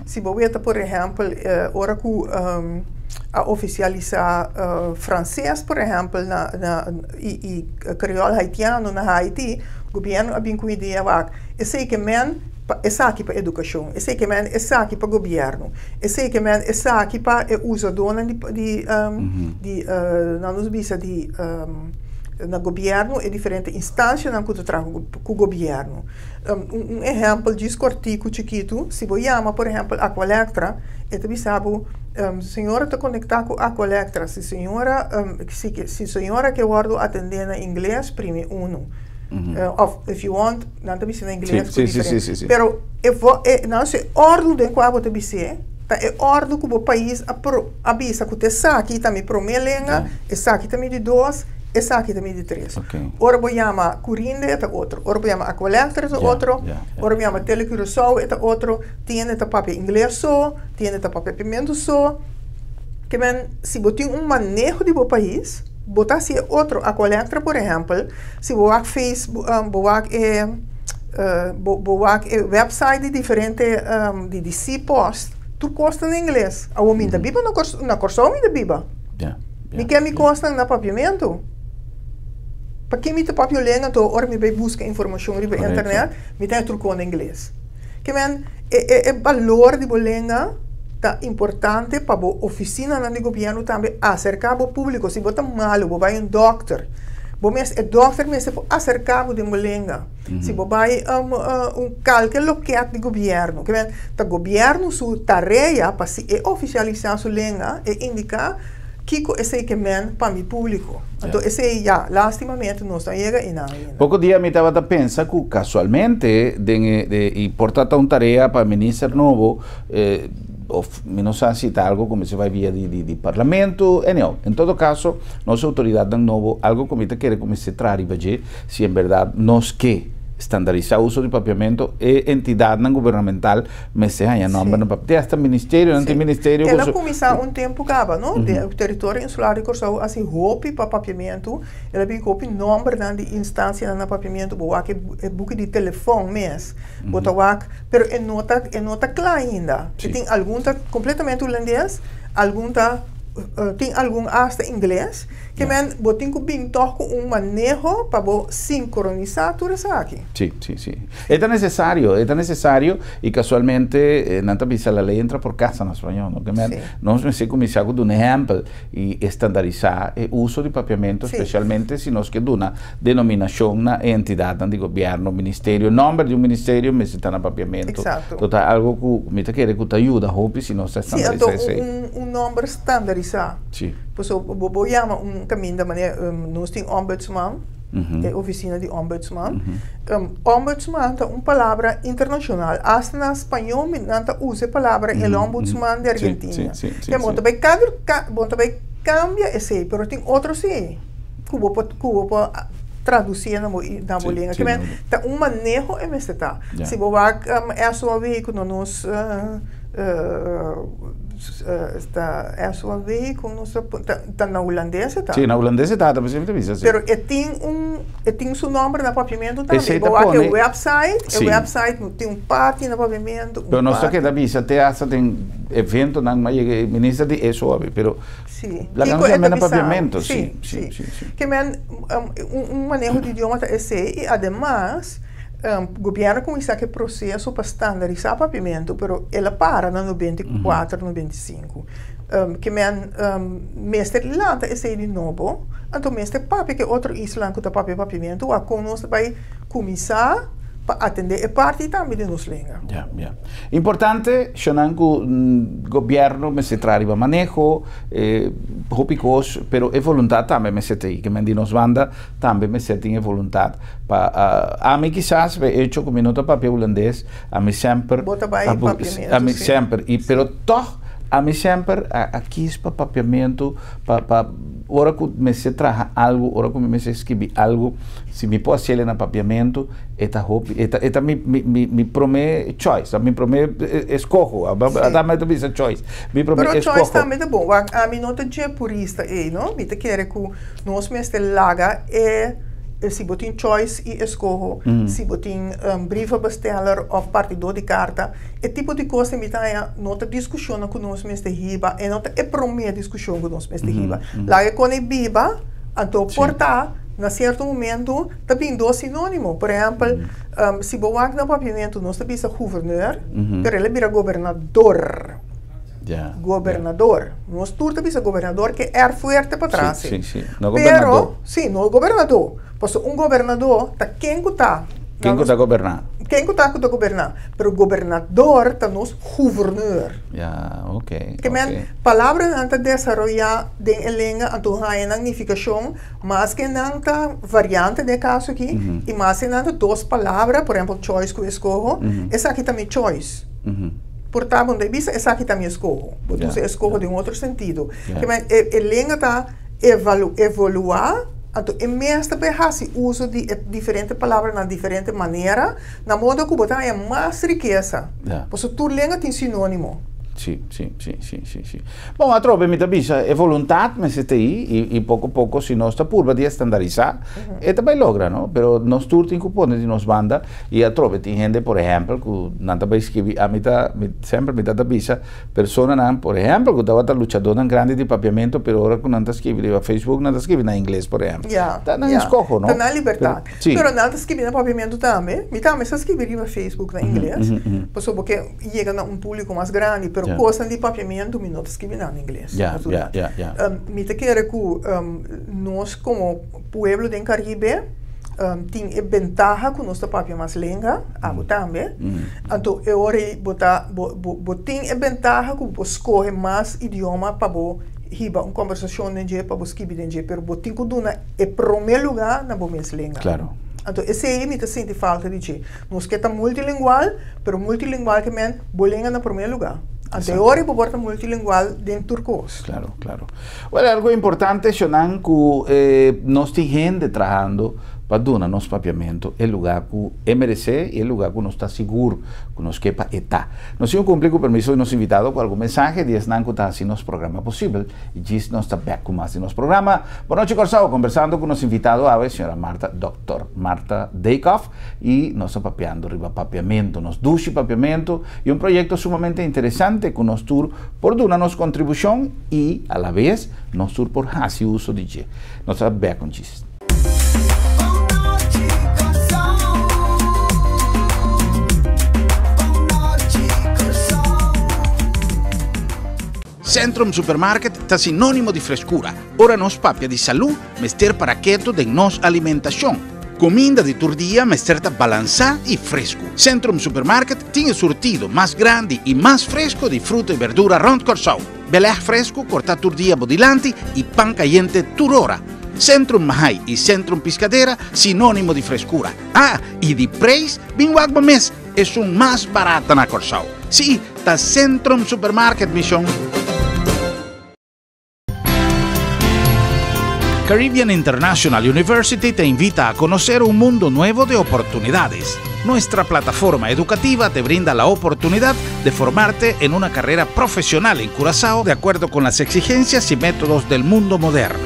Si bo weta, por ehèmpel, ora ku a ofisialisá franses, por ehèmpel, na na i i kreòl haitiano na Haiti, gobièrnu a bin ku idea wak, esei ke men pa esaki pa edukashon, esei ke men esaki pa gobièrnu, esei ke men esaki pa e usadónan di di di nan nos bisa di na gobièrnu, e diferente instansianan ku ta traha ku gobièrnu. Un ehèmpel djis kòrtiku chikitu, si bo yama por ehèmpel Aqualectra, e ta bisa bo, señora ta konektá ku Aqualectra, si señora si señora ke wòrdu atendé na ingles primi unu. Òf if you want, nan ta bisa na ingles ku diferente. Pero e e nan si òrdu den kua bo ta bis'é, ta e òrdu ku bo pais a a bisa ku ta esaki ta mi promé lenga, esaki ta mi di dos, esaki ta mi di tres. Ora bo yama Curinde e ta otro, ora bo yama Aqualectra e ta otro, ora bo yama Tele Curaçao e ta otro, tin hende ta papia ingles so, tin hende ta papia pimiento so. Ke men, si bo tin un maneho di bo pais, bo ta hasi e otro. Aqualectra por ehèmpel, si bo wak Facebook, bo wak e bo wak e website di diferente di di Cpost, tur kos ta na ingles. Awor mi ta biba na Kòrsou, na Kòrsou mi ta biba. Mi ke mi kosnan na papiamentu. P'ke mi ta papia lenga anto ora mi bai buska informashon riba internet mi ta haña tur kos na ingles. Ke men e e e balor di bo lenga ta importante pa bo ofisinanan di gobièrnu tambe aserká bo públiko. Si bo ta malu bo bai un dòkter bo mes e dòkter mester por aserká bo den bo lenga. Si bo bai un kalke lokèt di gobièrnu ke men ta gobièrnu su tarea pa si e ofisialisá su lenga e indiká Kiko esei ke men pa mi públiko? Anto esei ya, lástimamente nos no a yega einan ainda. Poko dia mi tabata pensa ku kasualmente den e i por ta ta un tarea pa minister nobo of mi no sa si ta algo ku mester bai via di di parlamento, anyhow, en todo kaso nos outoridatnan nobo algo ku mi ta kere ku mester traha riba dje si en bèrdat nos ke standarisá uso di papiamentu e entidatnan gubernamental Mester haña nomber na papel. Te hasta ministerio, nan tin ministerio. El a kuminsá un tempu kaba, no? Den e teritorio insular di Kòrsou a hasi hopi pa papiamentu. El a bin ku hopi nombernan di instansianan na papiamentu. Bo wak e buki di telefòn mes, bo ta wak, pero e no ta, e no ta kla ainda. E tin algun ta kompletamente hulandes, algun ta, tin algun asta ingles. Ke men bo tin ku bin tòg ku un maneho pa bo sinkronisá tur esaki. Sí, sí, sí. E ta necesario, e ta necesario y casualmente nan ta bisa la ley entra por casa na spañol, no? Ke men nos mester cuminsa cu duna ehempel y estandarisa e uso di papiamento, specialmente si nos ke duna denominacion na e entidadnan di gobierno, ministerio, nomber di un ministerio mester ta na papiamento. To ta algo cu mi ta kere cu ta yuda hopi si nos ta estandarisa esey. Sí, anto un nomber standarisá. Sí. Pasobra bo bo yama un caminda manera nos tin ombudsman. E oficina di ombudsman. Ombudsman ta un palabra internacional. Hasta na spañol nan ta usa e palabra el ombudsman di Argentina. Ke bo ta bai bo ta bai cambia esey, pero tin otro si cu bo por cu bo por traduci na bo na bo lenga. Ke men ta un maneho e mester ta. Si bo wak SOAW cu no nos Ta SOAW ku nos ta ta na hulandes e ta. Sí, na hulandes e ta, ta mi ta bisa sí. Pero e tin un e tin su nòmber na papiamentu tambe. Esei ta pone. Bo wak e website, e website tin un parti na papiamentu, un Pero nos ta keda bisa te hasta den eventonan mas yega e minister di SOAW, pero Sí. laga Kiko nos e yama ta na bisa? papiamentu, Sí, sí, sí. sí, sí. Ke men un maneho di idioma ta esei i ademas Gobierno a cuminsa cu e proceso pa standarisa papiamento, pero el a para na 94, 95. Ke men mester lanta esey di nobo, anto mester papia cu e otro islanan cu ta papia papiamento, wak con nos ta bay cuminsa pa atende e parti tambe di nos lenga. Ya, ya. Importante, shonan cu gobierno mester traha riba maneho, hopi cos, pero e voluntad tambe mester ta ey. Ke men di nos banda tambe mester tin e voluntad pa ami kisas pa e hecho ku mi no ta papia hulandes ami semper Bo ta bai papiamentu ami si. semper i pero tog Ami semper a kies pa papiamentu pa pa ora ku mester traha algu, ora ku mi mester skibi algu, si mi por hasiel na papiamentu e ta hopi e ta e ta mi mi mi mi prome choice, mi prome eskoho, ata mi ta bisa choice, mi prome Pero eskoho. choice tambe ta bon, wak ami no ta dje purista ei no, mi ta kere ku nos mester laga e si bo tin choice i eskoho, si bo tin brievenbesteller of partidor di karta, E tipo di kos mi ta haña no ta diskushonnan ku nos mester hiba, e no ta e promé diskushon ku nos mester hiba. Laga e kone biba, anto por ta na sierto momento ta bin dos sinónimo. Por ehèmpel, si bo wak na papiamentu nos ta bisa guverneur, pero el a bira gobernador. Gobernador. Nos tur ta bisa gobernador ke er fuerte patras. Pero, si, no gobernadó. Pasobra un gobernadó ta ken ku ta. Ken ku ta goberná. Ken ku ta ku ta goberná. Pero gobernador ta nos gouverneur. Ya, ok. Ke men, palabranan ta desaroyá den e lenga anto haña nan nifikashon, maske nan ta variante den e kaso aki, i maske nan ta dos palabra, por ehèmpel choice ku eskoho, esaki ta mi choice. Por ta bo no ta bisa esaki ta mi eskoho. Bo ta usa eskoho den un otro sentido. Ke men, e lenga ta evoluá, anto e mes ta por hasi uso di e diferente palabranan diferente manera, Na modo ku bo ta haña mas rikesa, pasobra tur lenga tin sinónimo. Sí, sí, sí, sí, sí, sí. Bon, atrobe mi ta bisa, e voluntat mester ta ei i, i poko poko si nos ta purba di estandarisá, e ta bai logra, no? Pero nos tur tin ku pone di nos banda i atrobe tin hende, por ehèmpel, ku nan ta bai skibi, ami ta, mi semper mi ta ta bisa, Personanan, por ehempel, ku tabata luchadónan grandi di papiamentu, pero ora ku nan ta skibi riba Facebook, nan ta skibi na ingles, por ehempel. Ya, Ta nan ya. eskoho, no? Ta nan libertat. Pero, sí. Pero nan ta skibi na papiamentu tambe. Mi tambe sa skibi riba Facebook na ingles, pasobra bo ke yega na un públiko mas grandi, pero kosnan di papiamentu mi no ta skibi nan na ingles, natural. Ya, ya, ya. Mi ta kere ku nos komo pueblo den Karibe tin e bentaha ku nos ta papia mas lenga, abo tambe. Anto e ora ei bo ta bo bo bo tin e bentaha ku bo por skohe mas idioma pa bo hiba un kombersashon den dje, pa bo skibi den dje, pero bo tin ku duna e promé lugá na bo mes lenga. Klaro. Anto esei mi ta sinti falta di dje. Nos ke ta multilingual, pero multilingual ke men bo lenga na promé lugá. Anto e ora ei bo por ta multilingual den tur kos. Klaro, klaro. Wèl, algu importante, shonnan, ku nos tin hende trahando pa duna nos papiamentu e lugá ku e meresé i e lugá ku nos ta sigur ku nos ke pa e ta. Nos tin un kumpli ku permiso di nos invitado ku algun mensahe di esnan ku ta hasi nos programa posibel i djis nos ta bèk ku mas di nos programa. Bonochi Kòrsou, kombersando ku nos invitado awe, señora Martha, Dòkter Martha Dijkhoff, i nos ta papiando riba papiamentu, nos dushi papiamentu i un proyekto sumamente interesante ku nos tur por duna nos kontribushon i alabes nos tur por hasi uso di dje. Nos ta bèk un djis. Centrum Supermarket ta sinónimo di freskura. Ora nos papia di salú, mester para ketu den nos alimentashon. Kuminda di tur dia mester ta balansá i fresku. Centrum Supermarket tin e surtido mas grandi i mas fresku di fruta i berdura rònt Kòrsou. Belèg fresku kortá tur dia bo dilanti i pan kayente tur ora. Centrum Mahai i Centrum Piscadera sinónimo di freskura. Ah, i di preis, bin wak bo mes, esun mas barata na Kòrsou. Sí, ta Centrum Supermarket, mi shon. Caribbean International University te invita a conocer un mundo nuevo de oportunidades. Nuestra plataforma educativa te brinda la oportunidad de formarte en una carrera profesional en Curazao de acuerdo con las exigencias y métodos del mundo moderno.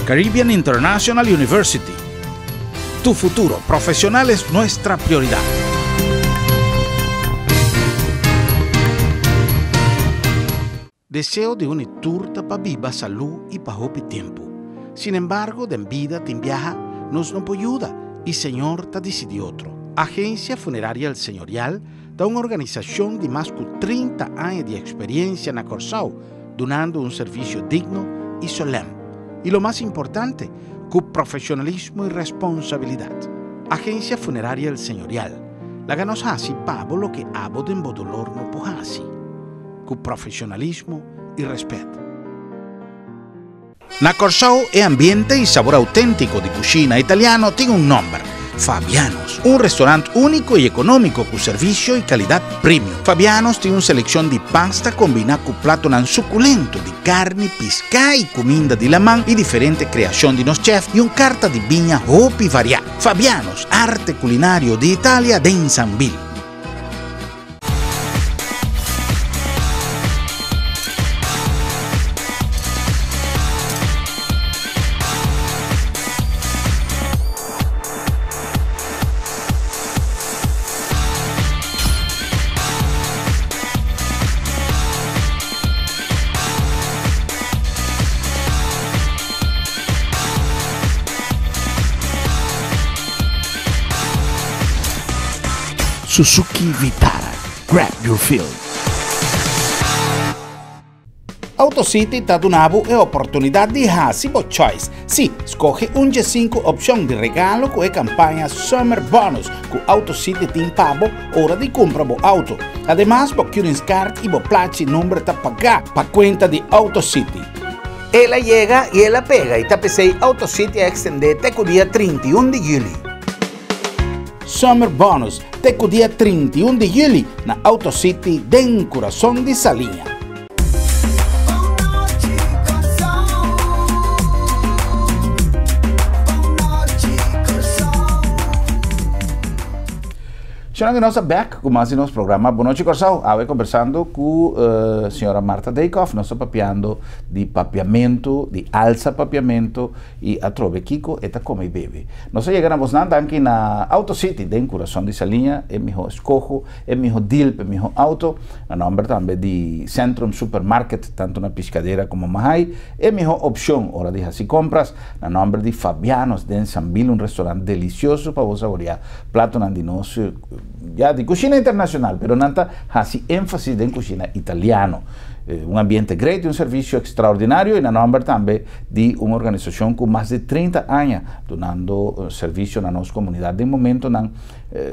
Caribbean International University. Tu futuro profesional es nuestra prioridad. Deseo di un i tur ta pa biba salú i pa hopi tempu. Sin embargo, den bida tin biaha nos no por yuda i Señor ta disidí otro. Agencia Funeraria El Señorial ta un organisashon di mas ku 30 aña di eksperiencia na Kòrsou, dunando un servisio digno i solèm. I lo mas importante, ku profeshonalismo i responsabilidat. Agencia Funeraria El Señorial, laga nos hasi pa bo loke abo den bo dolor no por hasi. Ku profeshonalismo i rèspèt. Na Kòrsou e ambiente i sabor outéntiko di kushina italiano tin un nòmber, Fabiano's. Un restorant úniko i ekonómiko ku servisio i kalidat premium. Fabiano's tin un selekshon di pasta kombiná ku platonan sukulento di karni, piská i kuminda di laman i diferente kreashon di nos chèf i un karta di biña hopi variá. Fabiano's, arte kulinario di Italia den Sambil. Suzuki Vitara, grab your feel. Auto City ta duna bo e oportunidat di hasi bo choice. Sí, skohe un dje sinku opshon di regalo ku e kampaña Summer Bonus ku Auto City tin pa bo ora di kumpra bo auto. Ademas bo keuringscard i bo plachi number ta pagá pa kuenta di Auto City. El a yega i el a pega i ta p'esei Auto City a ekstendé te ku dia 31 di yüli. Summer Bonus te ku dia 31 di yüli na Auto City den kurason di Saliña. Señora que nos ta back ku mas di nos programa Bon Nochi Kòrsou. Awe kombersando ku señora Martha Dijkhoff. Nos ta papiando di papiamentu, di alsa papiamentu i atrobe kiko e ta kome i bebe. Nos a yega na bosnan danki na Auto City den kurason di Saliña, e miho eskoho, e miho deal pa e miho auto. Na nomber tambe di Centrum Supermarket tantu na Piscadera komo Mahaai, e miho opshon ora di hasi kompras. Na nomber di Fabiano's den Sambil un restaurant delisioso pa bo saboreá platonan di nos ya di kushina internashonal pero nan ta hasi énfasis den kushina italiano. Un ambiente great i un servisio ekstraordinario i na nomber tambe di un organisashon ku mas di 30 aña dunando servisio na nos komunidat den momentonan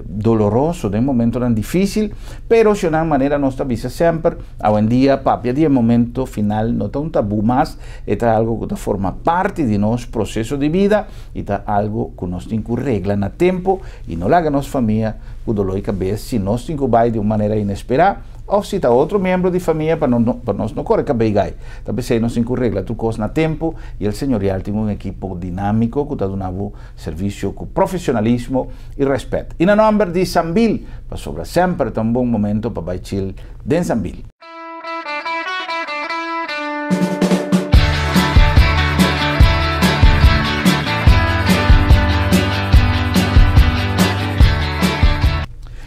doloroso, den momentonan difísil, pero shonnan manera nos ta bisa semper, awendia papia di e momento final no ta un tabú mas, e ta algo ku ta forma parti di nos proseso di bida i ta algo ku nos tin ku regla na tempu i no laga nos famia ku doló i kabes si nos tin ku bai di un manera inesperá. Òf si ta otro miembro di famia pa no pa nos no kore kabei gai. Ta p'esei nos tin ku regla tur kos na tempu i El Señorial tin un ekipo dinámiko ku ta duna bo servisio ku profesionalismo i rèspèt. I na nòmber di Sambil, pasobra semper ta un bon momento pa bai chill den Sambil.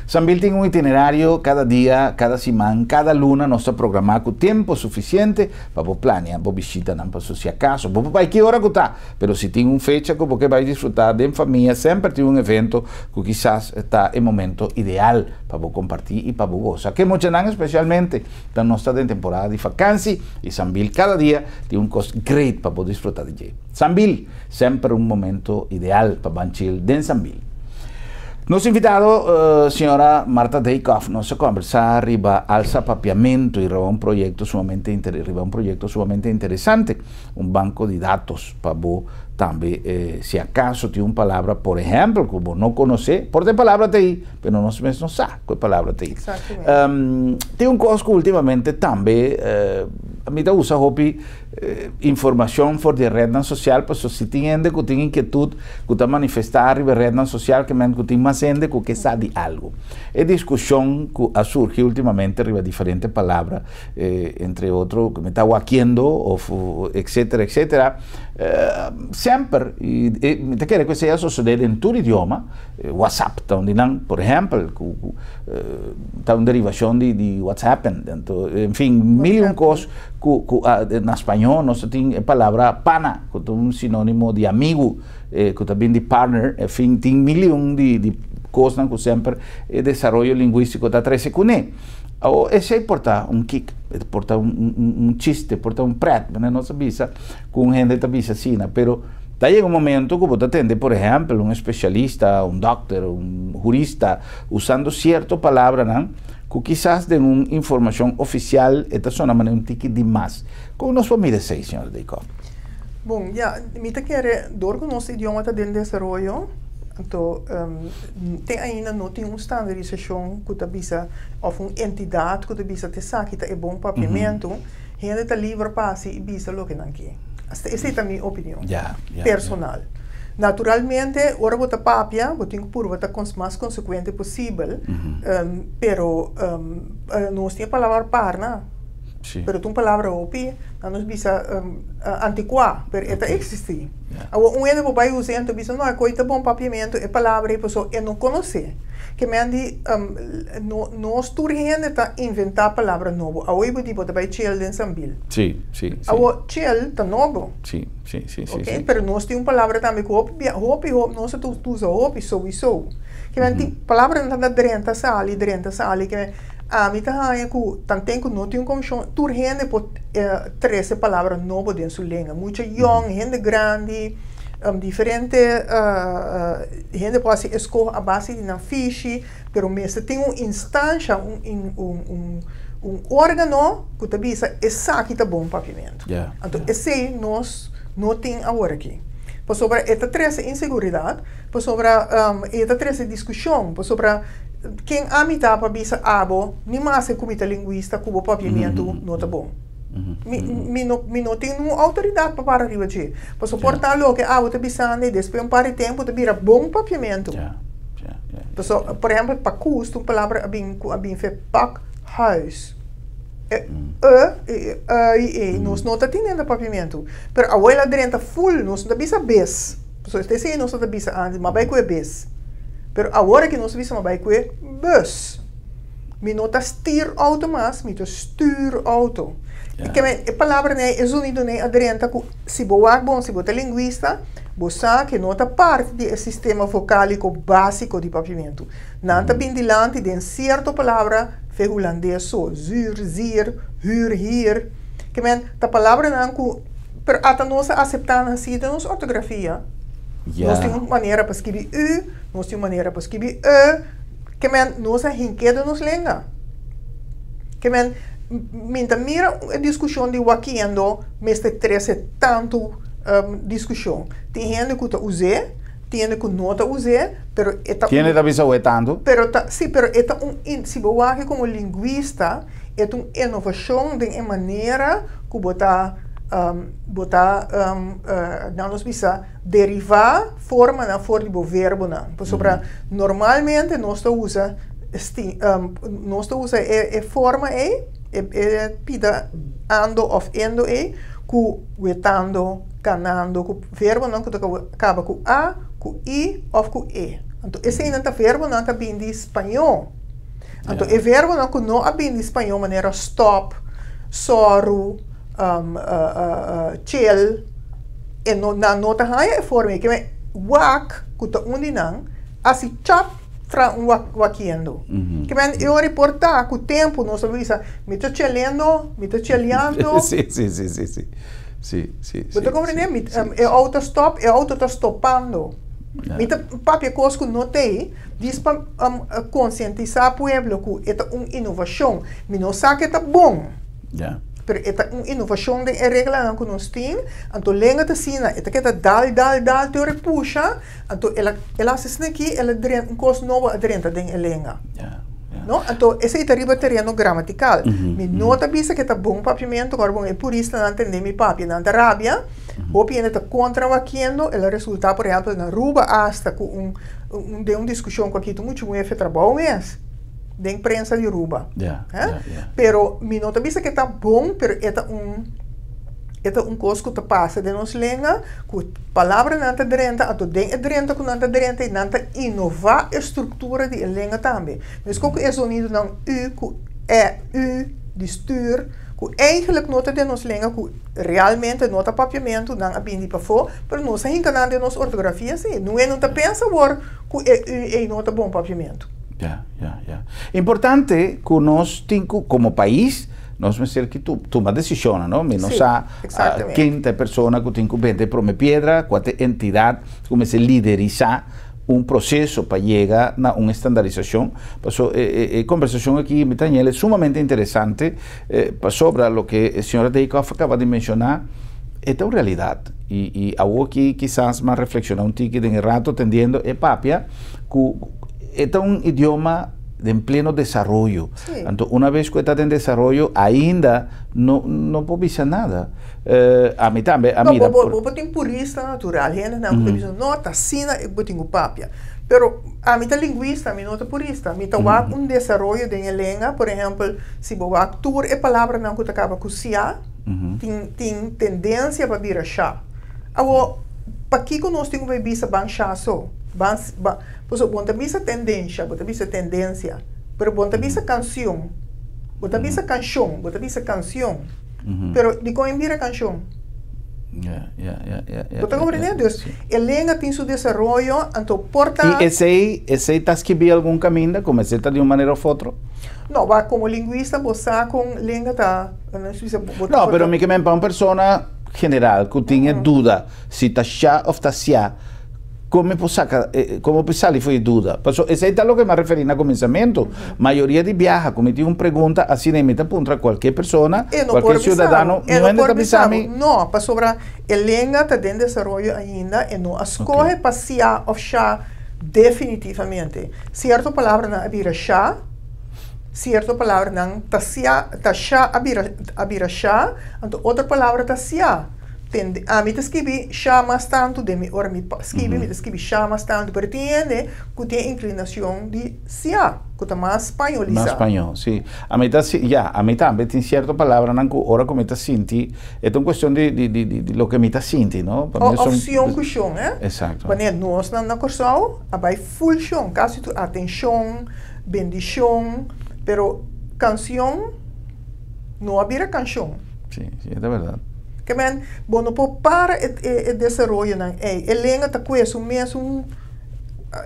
Sambil tin un itinerario kada dia, kada siman, kada luna nos ta programá ku tempu sufisiente pa bo plania bo bishitanan paso si akaso bo por bai ki ora ku ta, pero si tin un fecha ku bo ke bai disfrutá den famia semper tin un evento ku kisas ta e momento ideal pa bo kompartí i pa bo gosa. Ke muchanan espesialmente ta nos ta den temporada di fakansi i Sambil kada dia tin un kos great pa bo disfrutá di dje. Sambil, semper un momento ideal pa ban chill den Sambil. Nos invitado, señora Martha Dijkhoff, nos a conversa riba alsa papiamento y riba un proyecto sumamente riba un proyecto sumamente interesante, un banco di datos pa bo tambe si acaso tin un palabra, por ehempel, cu bo no conoce, por ta e palabra ta ey, pero nos mes no sa cu e palabra ta ey. Tin un cos cu ultimamente tambe mi ta usa hopi Informacion for di e rednan social pasobra si tin hende cu tin inquietud cu ta manifesta riba e rednan social ke men cu tin mas hende cu ke sa di algo. E discusion cu a surgi ultimamente riba diferente palabra entre otro cu mi ta wakiendo of etcetera etcetera semper y mi ta kere cu esey a sosode den tur idioma WhatsApp ta un di nan por ehempel cu ta un derivacion di what's happen en fin mil y un cos Ku ku na spañó nos ta tin e palabra pana ku ta un sinónimo di amigu ku ta bin di partner, en fin tin mil i un di di kosnan ku semper e desaroyo lingwístiko ta trese kuné. Awor esei por ta un kik, e por ta un un chiste, por ta un prèt, manera nos ta bisa ku un hende ta bisa asina, pero ta yega un momento ku bo ta tende por ehèmpel un espesialista, un dòkter, un hurista usando sierto palabranan Ku kisas den un informashon ofisial e ta sona manera un tiki di mas. Kon nos por mira esei, señora Dijkhoff? Bon, ya, mi ta kere dor ku nos idioma ta den desaroyo, anto te ainda no tin un standarisashon ku ta bisa òf un entidat ku ta bisa ta esaki ta e bon papiamentu, hende ta liber pa hasi i bisa loke nan ke. Esei ta mi opinion personal. Naturalmente, ora bo ta papia, bo tin ku purba ta mas konsekuente posibel, pero nos tin e palabra parna. Pero ta un palabra hopi, nan nos bisa antikuá, pero e ta eksistí. Awor un hende por bai usa e anto bisa, no, e koi ta bon papiamentu, e palabra ei pasobra e no konosé. Ke men di, no, nos tur hende ta inventá palabra nobo. Awor bo di bo ta bai chel den Sambil. Awor chel ta nobo. Oke, pero nos tin un palabra tambe ku hopi bia, hopi, hopi, nos ta usa hopi, souiso. Ke men tin palabranan ta drenta sali, drenta sali, ke men. Ami ta haña ku tanten ku no tin un komishon, tur hende por trese palabra nobo den su lenga. Mucha yòn, hende grandi, diferente hende por hasi eskoho a base di nan fishi, pero mester tin un instansha, un un órgano ku ta bisa esaki ta bon papiamentu. Anto esei nos no tin aworakí. Pasobra e ta trese inseguridat, pasobra e ta trese diskushon, pasobra. Ken ami ta pa bisa abo, ni maske ku mi ta linguista, ku bo papiamentu no ta bon? Mi, mi no, mi no tin nun outoridat pa para riba dje. Pasobra por ta loke abo ta bisando i despues un par di tempu ta bira bon papiamentu. Pasobra, por ehèmpel, pakus ta un palabra a bin ku a bin fe pakhuis. E e i e ui ei nos no ta tene na papiamentu. Pero awor el a drenta ful, nos no ta bisa bes. Pasobra esei nos no ta bisa antes, ma bai ku e bes. Pero awor aki nos ta bisa ma bai ku e bus. Mi no ta stuur auto mas, mi ta stuur auto. E ke men, e palabranan ei, e zonidonan ei a drenta ku si bo wak bon, si bo ta linguista, bo sa ke no ta parti di e sistema vokáliko básiko di papiamentu. Nan ta bin dilanti den sierto palabra fe hulandes so, zuur, zier, huur, hier. Ke men, ta palabranan ku, pero ata nos a aseptá nan si den nos ortografia. Nos tin un manera pa skibi u, nos tin un manera pa skibi e, ke men nos a hink'é den nos lenga. Ke men, mi ta mira e diskushon di wakiendo mester trese tantu diskushon. Tin hende ku ta us'é, tin hende ku no ta us'é, pero e ta un. Tin hende ta bisa wet tantu? Pero ta, si, pero e ta un, si bo wak komo linguista, e ta un inovashon den e manera ku bo ta. Bo ta, nan nos bisa, derivá formanan for di bo verbonan. Pasobra normalmente nos ta usa nos ta usa e forma ei, e pida ando òf endo ei, ku wetando, kanando, ku verbonan ku ta kaba ku a, ku i òf ku e. Anto eseinan ta verbonan ku a bini di spañó. Anto e verbonan ku no a bini di spañó manera stòp, sòru, chel, e no, nan no ta haña e forma ei. Kimen wak, ku ta un di nan, a si chap fra un wak, wakiendo. Kimen e ora por ta ku tempu nos a bisa, mi ta chelendo, mi ta cheleando. Sí, sí, sí, sí, sí. Sí, sí, Bo ta sí, komprendé? sí, Mi, sí, e outo a stòp, e outo ta stopando. Mi ta papia kos ku no t'ei, dis pa konsientisá pueblo ku e ta un inovashon. Mi no sa ku e ta bon. Pero e ta un inovashon den e reglanan ku nos tin. Anto lenga ta asina, e ta keda dal, dal, dal te ora e pusha, anto el a el a hasi asina aki, el a drenta un kos nobo a drenta den e lenga. No? Anto esei ta riba tereno gramatikal. Mi no ta bisa ku e ta bon papiamentu, ora bon e puristanan tende mi papia nan ta rabia, hopi hende ta kontra wakiendo, el a resulta por ehèmpel na Aruba asta ku un un den un diskushon ku a kita muchu muefe trabou mes. Den prensa di Aruba. Pero mi no ta bisa ke ta bon, pero e ta un e ta un kos ku ta pasa den nos lenga, ku palabranan ta drenta, anto den e drenta ku nan ta drenta i nan ta inová e struktura di e lenga tambe. Meskos ku e zonidonan u ku e, u di stuur, ku eigentlik no ta den nos lenga, ku realmente no ta papiamentu, nan a bini di pafó, pero nos a hinka nan den nos ortografia si. Nunca no ta pensa awor ku e u ei no ta bon papiamentu. Ya, ya, ya. Importante ku nos tin ku komo pais nos mester ki tuma desishonnan, no? Mi no sa ken ta e persona ku tin ku benta e prome piedra, kua ta e entidat ku mester liderisá un proseso pa yega na un estandarisashon. Paso e kombersashon aki mi ta haña el sumamente interesante pasobra loke señora Dijkhoff a kaba di menshoná. E ta un realidat i i awoki kisas m'a reflekshoná un tiki den e rato tendiendo e papia ku e ta un idioma den pleno desaroyo. Anto una bes ku e ta den desaroyo ainda no no por bisa nada. Ami tambe a mira. No, bo bo tin purista natural, hendenan ku ta bisa no ta asina e bo tin ku papia. Pero ami ta lingwista, mi no ta purista. Mi ta wak un desaroyo den e lenga, por ehèmpel si bo wak tur e palabranan ku ta kaba ku sia, Tin tin tendensia pa bira sha. Awor, pakiko nos tin ku bai bisa ban sha so? Ban ban pasobra bo no ta bisa tendensha, bo ta bisa tendensia. Pero bo no ta bisa kansion. Bo ta bisa kanshon, bo ta bisa kansion. Pero dikon e bira kanshon? Bo ta komprende? Dus e lenga tin su desaroyo, anto por ta. I esei esei ta skibí algun kaminda, komo esei ta di un manera òf otro? No, wak komo lingwista bo sa kon lenga ta. No, pero mi ke men pa un persona general ku tin e duda si ta sha of ta sia, kon mi por saka, kon mi por sali for e duda? Paso esei ta loke mi a referí na kuminsamentu. Mayoria di biaha ku mi tin un pregunta asina i mi ta puntra kualke persona, kualke siudadano, niun hende ta bisa mi. No, pasobra e lenga ta den desaroyo ainda, e no a skohe pa sia of sha definitivamente. Sierto palabranan a bira sha. Sierto palabranan ta sia, ta sha a bira, a bira sha, anto otro palabra ta sia. Tende, ami ta skibi sha mas tantu den mi, ora mi skibi mi ta skibi sha mas tantu, pero tin hende ku tin e inklinashon di sia, ku ta mas spañolisá. Mas spañó, si. Ami ta si, ya, ami tambe tin sierto palabranan ku ora ku mi ta sinti, e ta un kuestion di, di, di, di loke mi ta sinti, no? Pa mi esun. Òf sion ku shon, eh? Esakto. Wanneer nosnan na Kòrsou a bai ful shon, kasi tur atenshon. Bendishon, pero kansion no a bira kanshon. Sí, sí, e ta bèrdat. Ke men, bo no por para e e desaroyonan ei. E lenga ta kue su mesun,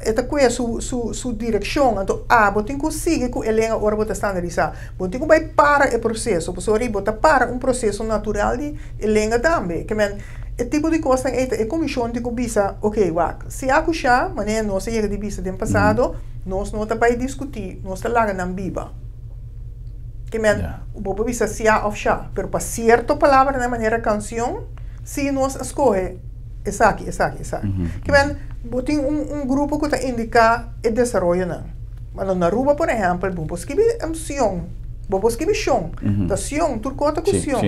e ta kue su su su direkshon. Anto abo tin ku sigui ku e lenga ora bo ta standarisá. Bo no tin ku bai para e proseso, pasobra bo ta para un proseso natural di e lenga tambe. Ke men, e tipo di kosnan ei ta e komishon tin ku bisa, oke, wak, si a kushá, manera nos a yega di bisa den pasado, Nos no ta bai diskutí, nos ta laga nan biba. Ke men, bo por bisa sia òf sha, pero pa sierto palabranan manera kansion, sí nos a skohe esaki, esaki, esaki. Ke men, bo tin un un grupo ku ta indiká e desaroyonan. Bueno, na Aruba, por ehèmpel, bo por skibi sion, bo por skibi shon, ta sion, tur kos ta ku sion.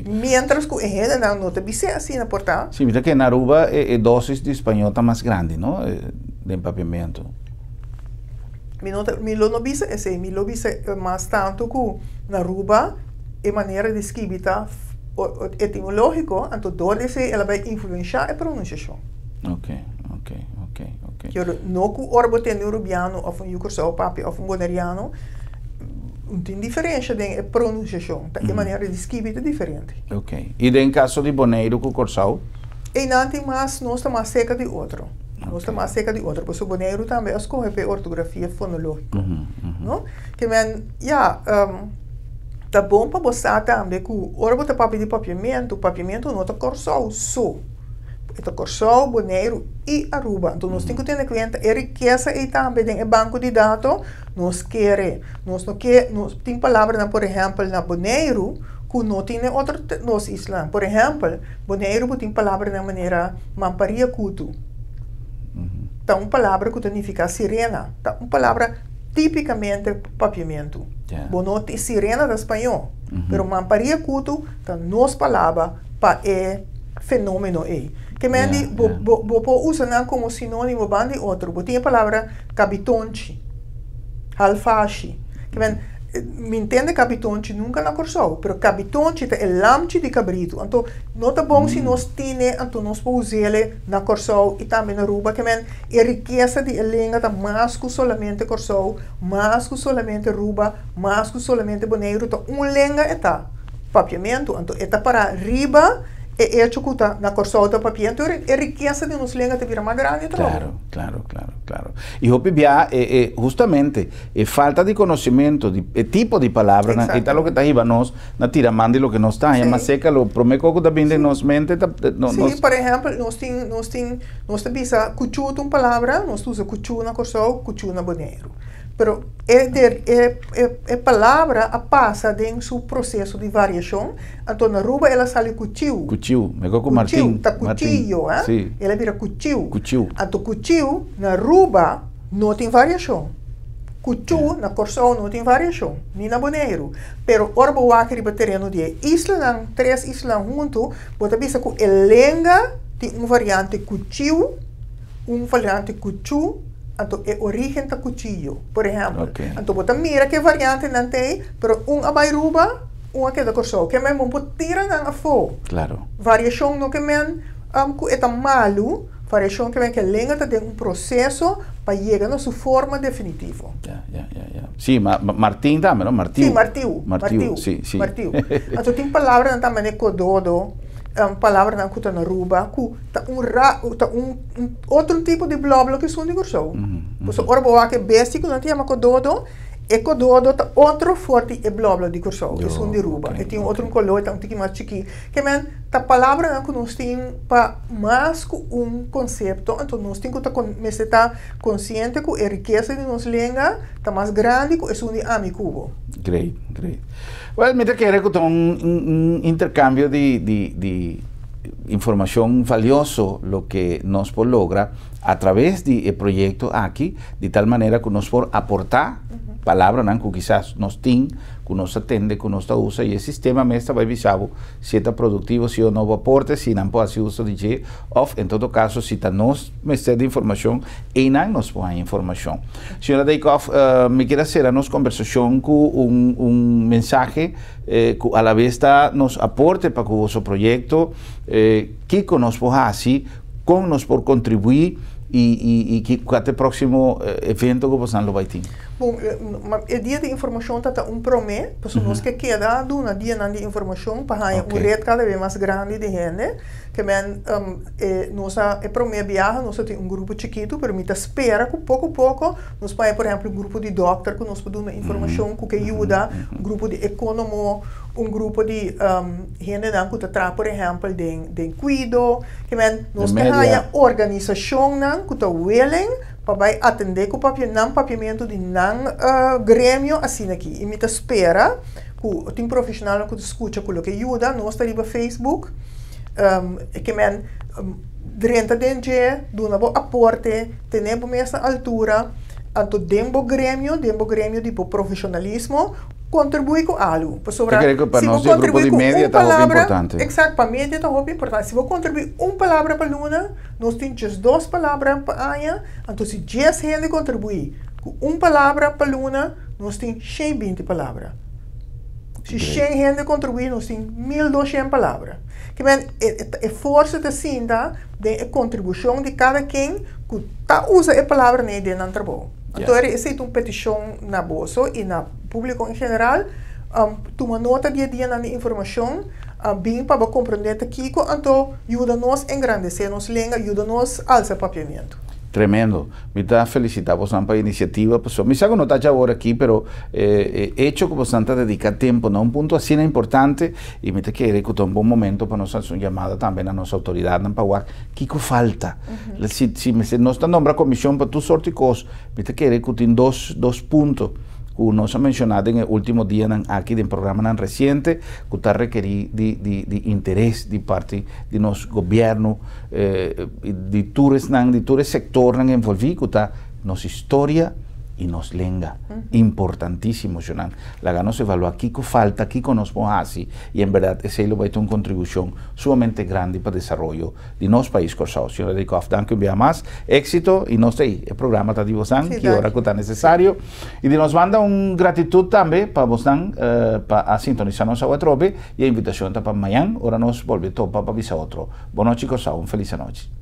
Miéntras ku e hendenan no ta bis'é asina por ta. Sí, mi ta kere na Aruba e dosis di spañó ta mas grandi, no? Den papiamentu. Mi no ta, mi lo no bisa esei, mi lo bisa mas tantu ku na Aruba e manera di skibi ta etimológiko, anto dor di esei el a bai influenshá e pronunsiashon. Ok, ok, ok, ok. Pero no ku ora bo tende un rubiano òf un yu Kòrsou papia òf un boneriano, no tin diferensha den e pronunsiashon, ta e manera di skibi ta diferente. Ok. I den kaso di Boneiru ku Kòrsou? Einan tin mas, nos ta mas serka di otro. Nos ta mas serka di otro, pasobra Boneiru tambe a skohe pa e ortografia fonológiko, no? Ke men, ya, ta bon pa bo sa tambe ku ora bo ta papia di papiamentu, papiamentu no ta Kòrsou so. E ta Kòrsou, Boneiru i Aruba. Anto nos tin ku tene kuenta e rikesa ei tambe den e banko di dato, nos kere. Nos no ke, nos tin palabranan, por ehèmpel, na Boneiru ku no tin den otro nos islanan. Por ehèmpel, Boneiru bo tin palabranan manera mamparia kutu. Ta un palabra ku ta nifiká sirena. Ta un palabra típikamente papiamentu. Bo no tin, sirena ta spañó, pero mamparia kutu ta nos palabra pa e fenómeno ei. Ke men di bo bo bo por usa nan komo sinónimo ban di otro. Bo tin e palabra kabitonchi, halfashi. Ke men Mi ntende kabitonchi nunka na Kòrsou, pero kabitonchi ta e lamchi di kabritu. Anto, no ta bon si nos tine, anto nos por us'ele na Kòrsou i tambe na Aruba. Ke men, e rikesa di e lenga ta mas ku solamente Kòrsou, mas ku solamente Aruba, mas ku solamente Boneiru. Ta un lenga e ta, Papiamentu. Anto, e ta pará riba e echo ku ta na Kòrsou ta papia. Anto, e rikesa di nos lenga ta bira mas grandi atrobe. Klaro, klaro, klaro, klaro. I hopi bia e, e, hustamente. E falta di conocimento di e tipo di palabranan e ta loke ta hiba nos na tira man di loke nos ta haña mas seca lo prome co cu ta bini den nos mente ta no nos. Sí, por ehempel nos tin nos tin nos ta bisa cuchu ta un palabra nos ta usa cuchu na Corsou cuchu na Boneiru. Pero e, der, e, e, e palabra a pasa den su proseso di variashon, anto na Aruba el a sali kuchiu. Kuchiu, mehor ku Martin. Kuchiu, ta kuchillo, eh? Si. El a bira kuchiu. Kuchiu. Anto kuchiu na Aruba no tin variashon. Kuchu na Kòrsou no tin variashon, ni na Boneiru. Pero ora bo wak riba tereno di e islanan, tres islanan huntu, bo ta bisa ku e lenga tin un variante kuchiu, un variante kuchu, anto e origen ta kuchillo, por ehèmpel. Anto bo ta mira ku e variantenan ta ei, pero un a bai Aruba, un a keda Kòrsou. Ke men bo por tira nan afó. Variashon no ke men ku e ta malu, variashon ke men ku e lenga ta den un proseso pa yega na su forma definitivo. Ya, ya, ya, ya. Sí, ma Martin tambe, no? Martiu. Sí, Martiu. Martiu, sí, sí. Martiu. Anto tin palabranan tambe ne kododo, palabranan ku ta na Aruba, ku ta un ra, ta un otro tipo di blòblò ku esun di Kòrsou. Pasobra ora bo wak e bestia ku nan ta yama kododo, e kododo ta otro for di e blòblò di Kòrsou, esun di Aruba. E tin un otro koló, e ta un tiki mas chikí. Ke men ta palabranan ku nos tin pa mas ku un konsepto, anto nos tin ku ta mester ta konsiente ku e rikesa di nos lenga ta mas grandi ku esun di ami ku bo. Great, great. Well, mi ta kere ku ta un un interkambio di di di informashon valioso loke nos por logra a traves di e proyekto aki, di tal manera ku nos por aportá palabranan ku kisas nos tin, ku nos ta tende, ku nos ta usa i e sistema mes ta bai bisa bo si e ta produktivo, si o no bo aporte, si nan por hasi uso di dje òf en todo kaso si ta nos mester di informashon einan nos por haña informashon. Señora Dijkhoff, mi kier a sera nos kombersashon ku un un mensahe ku alabes ta nos aporte pa ku boso proyekto, kiko nos por hasi, kon nos por kontribuí i i i kua ta e próksimo evento ku boso nan lo bai tin? Bon, e dia di informashon ta ta un promé, pasobra nos ke keda duna dianan di informashon pa haña un ret kada bes mas grandi di hende. Ke men e nos a e promé biaha nos a tin un grupo chikitu, pero mi ta spera ku poko poko nos por haña por ehèmpel un grupo di dòkter ku nos por duna informashon ku ke yuda, un grupo di ekónomo, un grupo di hendenan ku ta traha por ehèmpel den den kuido. Ke men nos ke haña organisashonnan ku ta willing pa bai atendé ku papia nan papiamentu di nan gremio asina aki. I mi ta spera ku tin profeshonalnan ku ta skucha ku lo ke yuda. Nos ta riba Facebook, ke men drenta den dje, duna bo aporte, tene bo mes na altura, anto den bo gremio, den bo gremio di bo profeshonalismo, kontribuí ku algu. Pasobra Ta kere ku pa si bo nos di e grupo kontribuí di ku media un ta hopi palabra, importante. eksakto, pa media ta hopi importante. Si bo kontribuí un palabra pa luna, Nos tin 12 palabra pa aña, anto si 10 hende kontribuí ku un palabra pa luna, nos tin 120 palabra. Si 100 hende kontribuí, nos tin 1200 palabra. Ke men, e, e forsa ta sinta den e kontribushon di kada ken ku ta usa e palabra nei den nan trabou. Anto esei ta un petishon na boso i na públiko en general, tuma nota di e dianan di informashon, bin pa bo komprendé ta kiko, anto yuda nos engrandesé nos lenga, yuda nos alsa papiamentu. Tremendo. Mi ta felisitá bosnan pa e inisiativa, pasobra mi sa ku no ta dja awor aki, pero e echo ku bosnan ta dediká tempu na un punto asina importante i mi ta kere ku ta un bon momento pa nos hasi un yamada tambe na nos outoridatnan pa wak kiko falta. Si si mester nos ta nombra komishon pa tur sorti kos, mi ta kere ku tin dos dos punto ku nos a menshoná den e último dianan aki den programanan resiente ku ta rekerí di di di interes di parti di nos gobièrnu di tur esnan di tur e sektornan envolví ku ta nos historia i nos lenga. Importantísimo shonnan. Laga nos evaluá kiko falta, kiko nos por hasi i en bèrdat esei lo bai ta un kontribushon sumamente grandi pa desaroyo di nos pais Kòrsou. Señora Dijkhoff, danki un bia mas. Éksito i nos ta ei. E programa ta di bosnan ki ora ku ta nesesario. I di nos banda un gratitut tambe pa bosnan pa a sintonisá nos awe atrobe i e invitashon ta pa mañan ora nos bolbe topa pa bisa otro. Bon nochi Kòrsou, un felis anochi.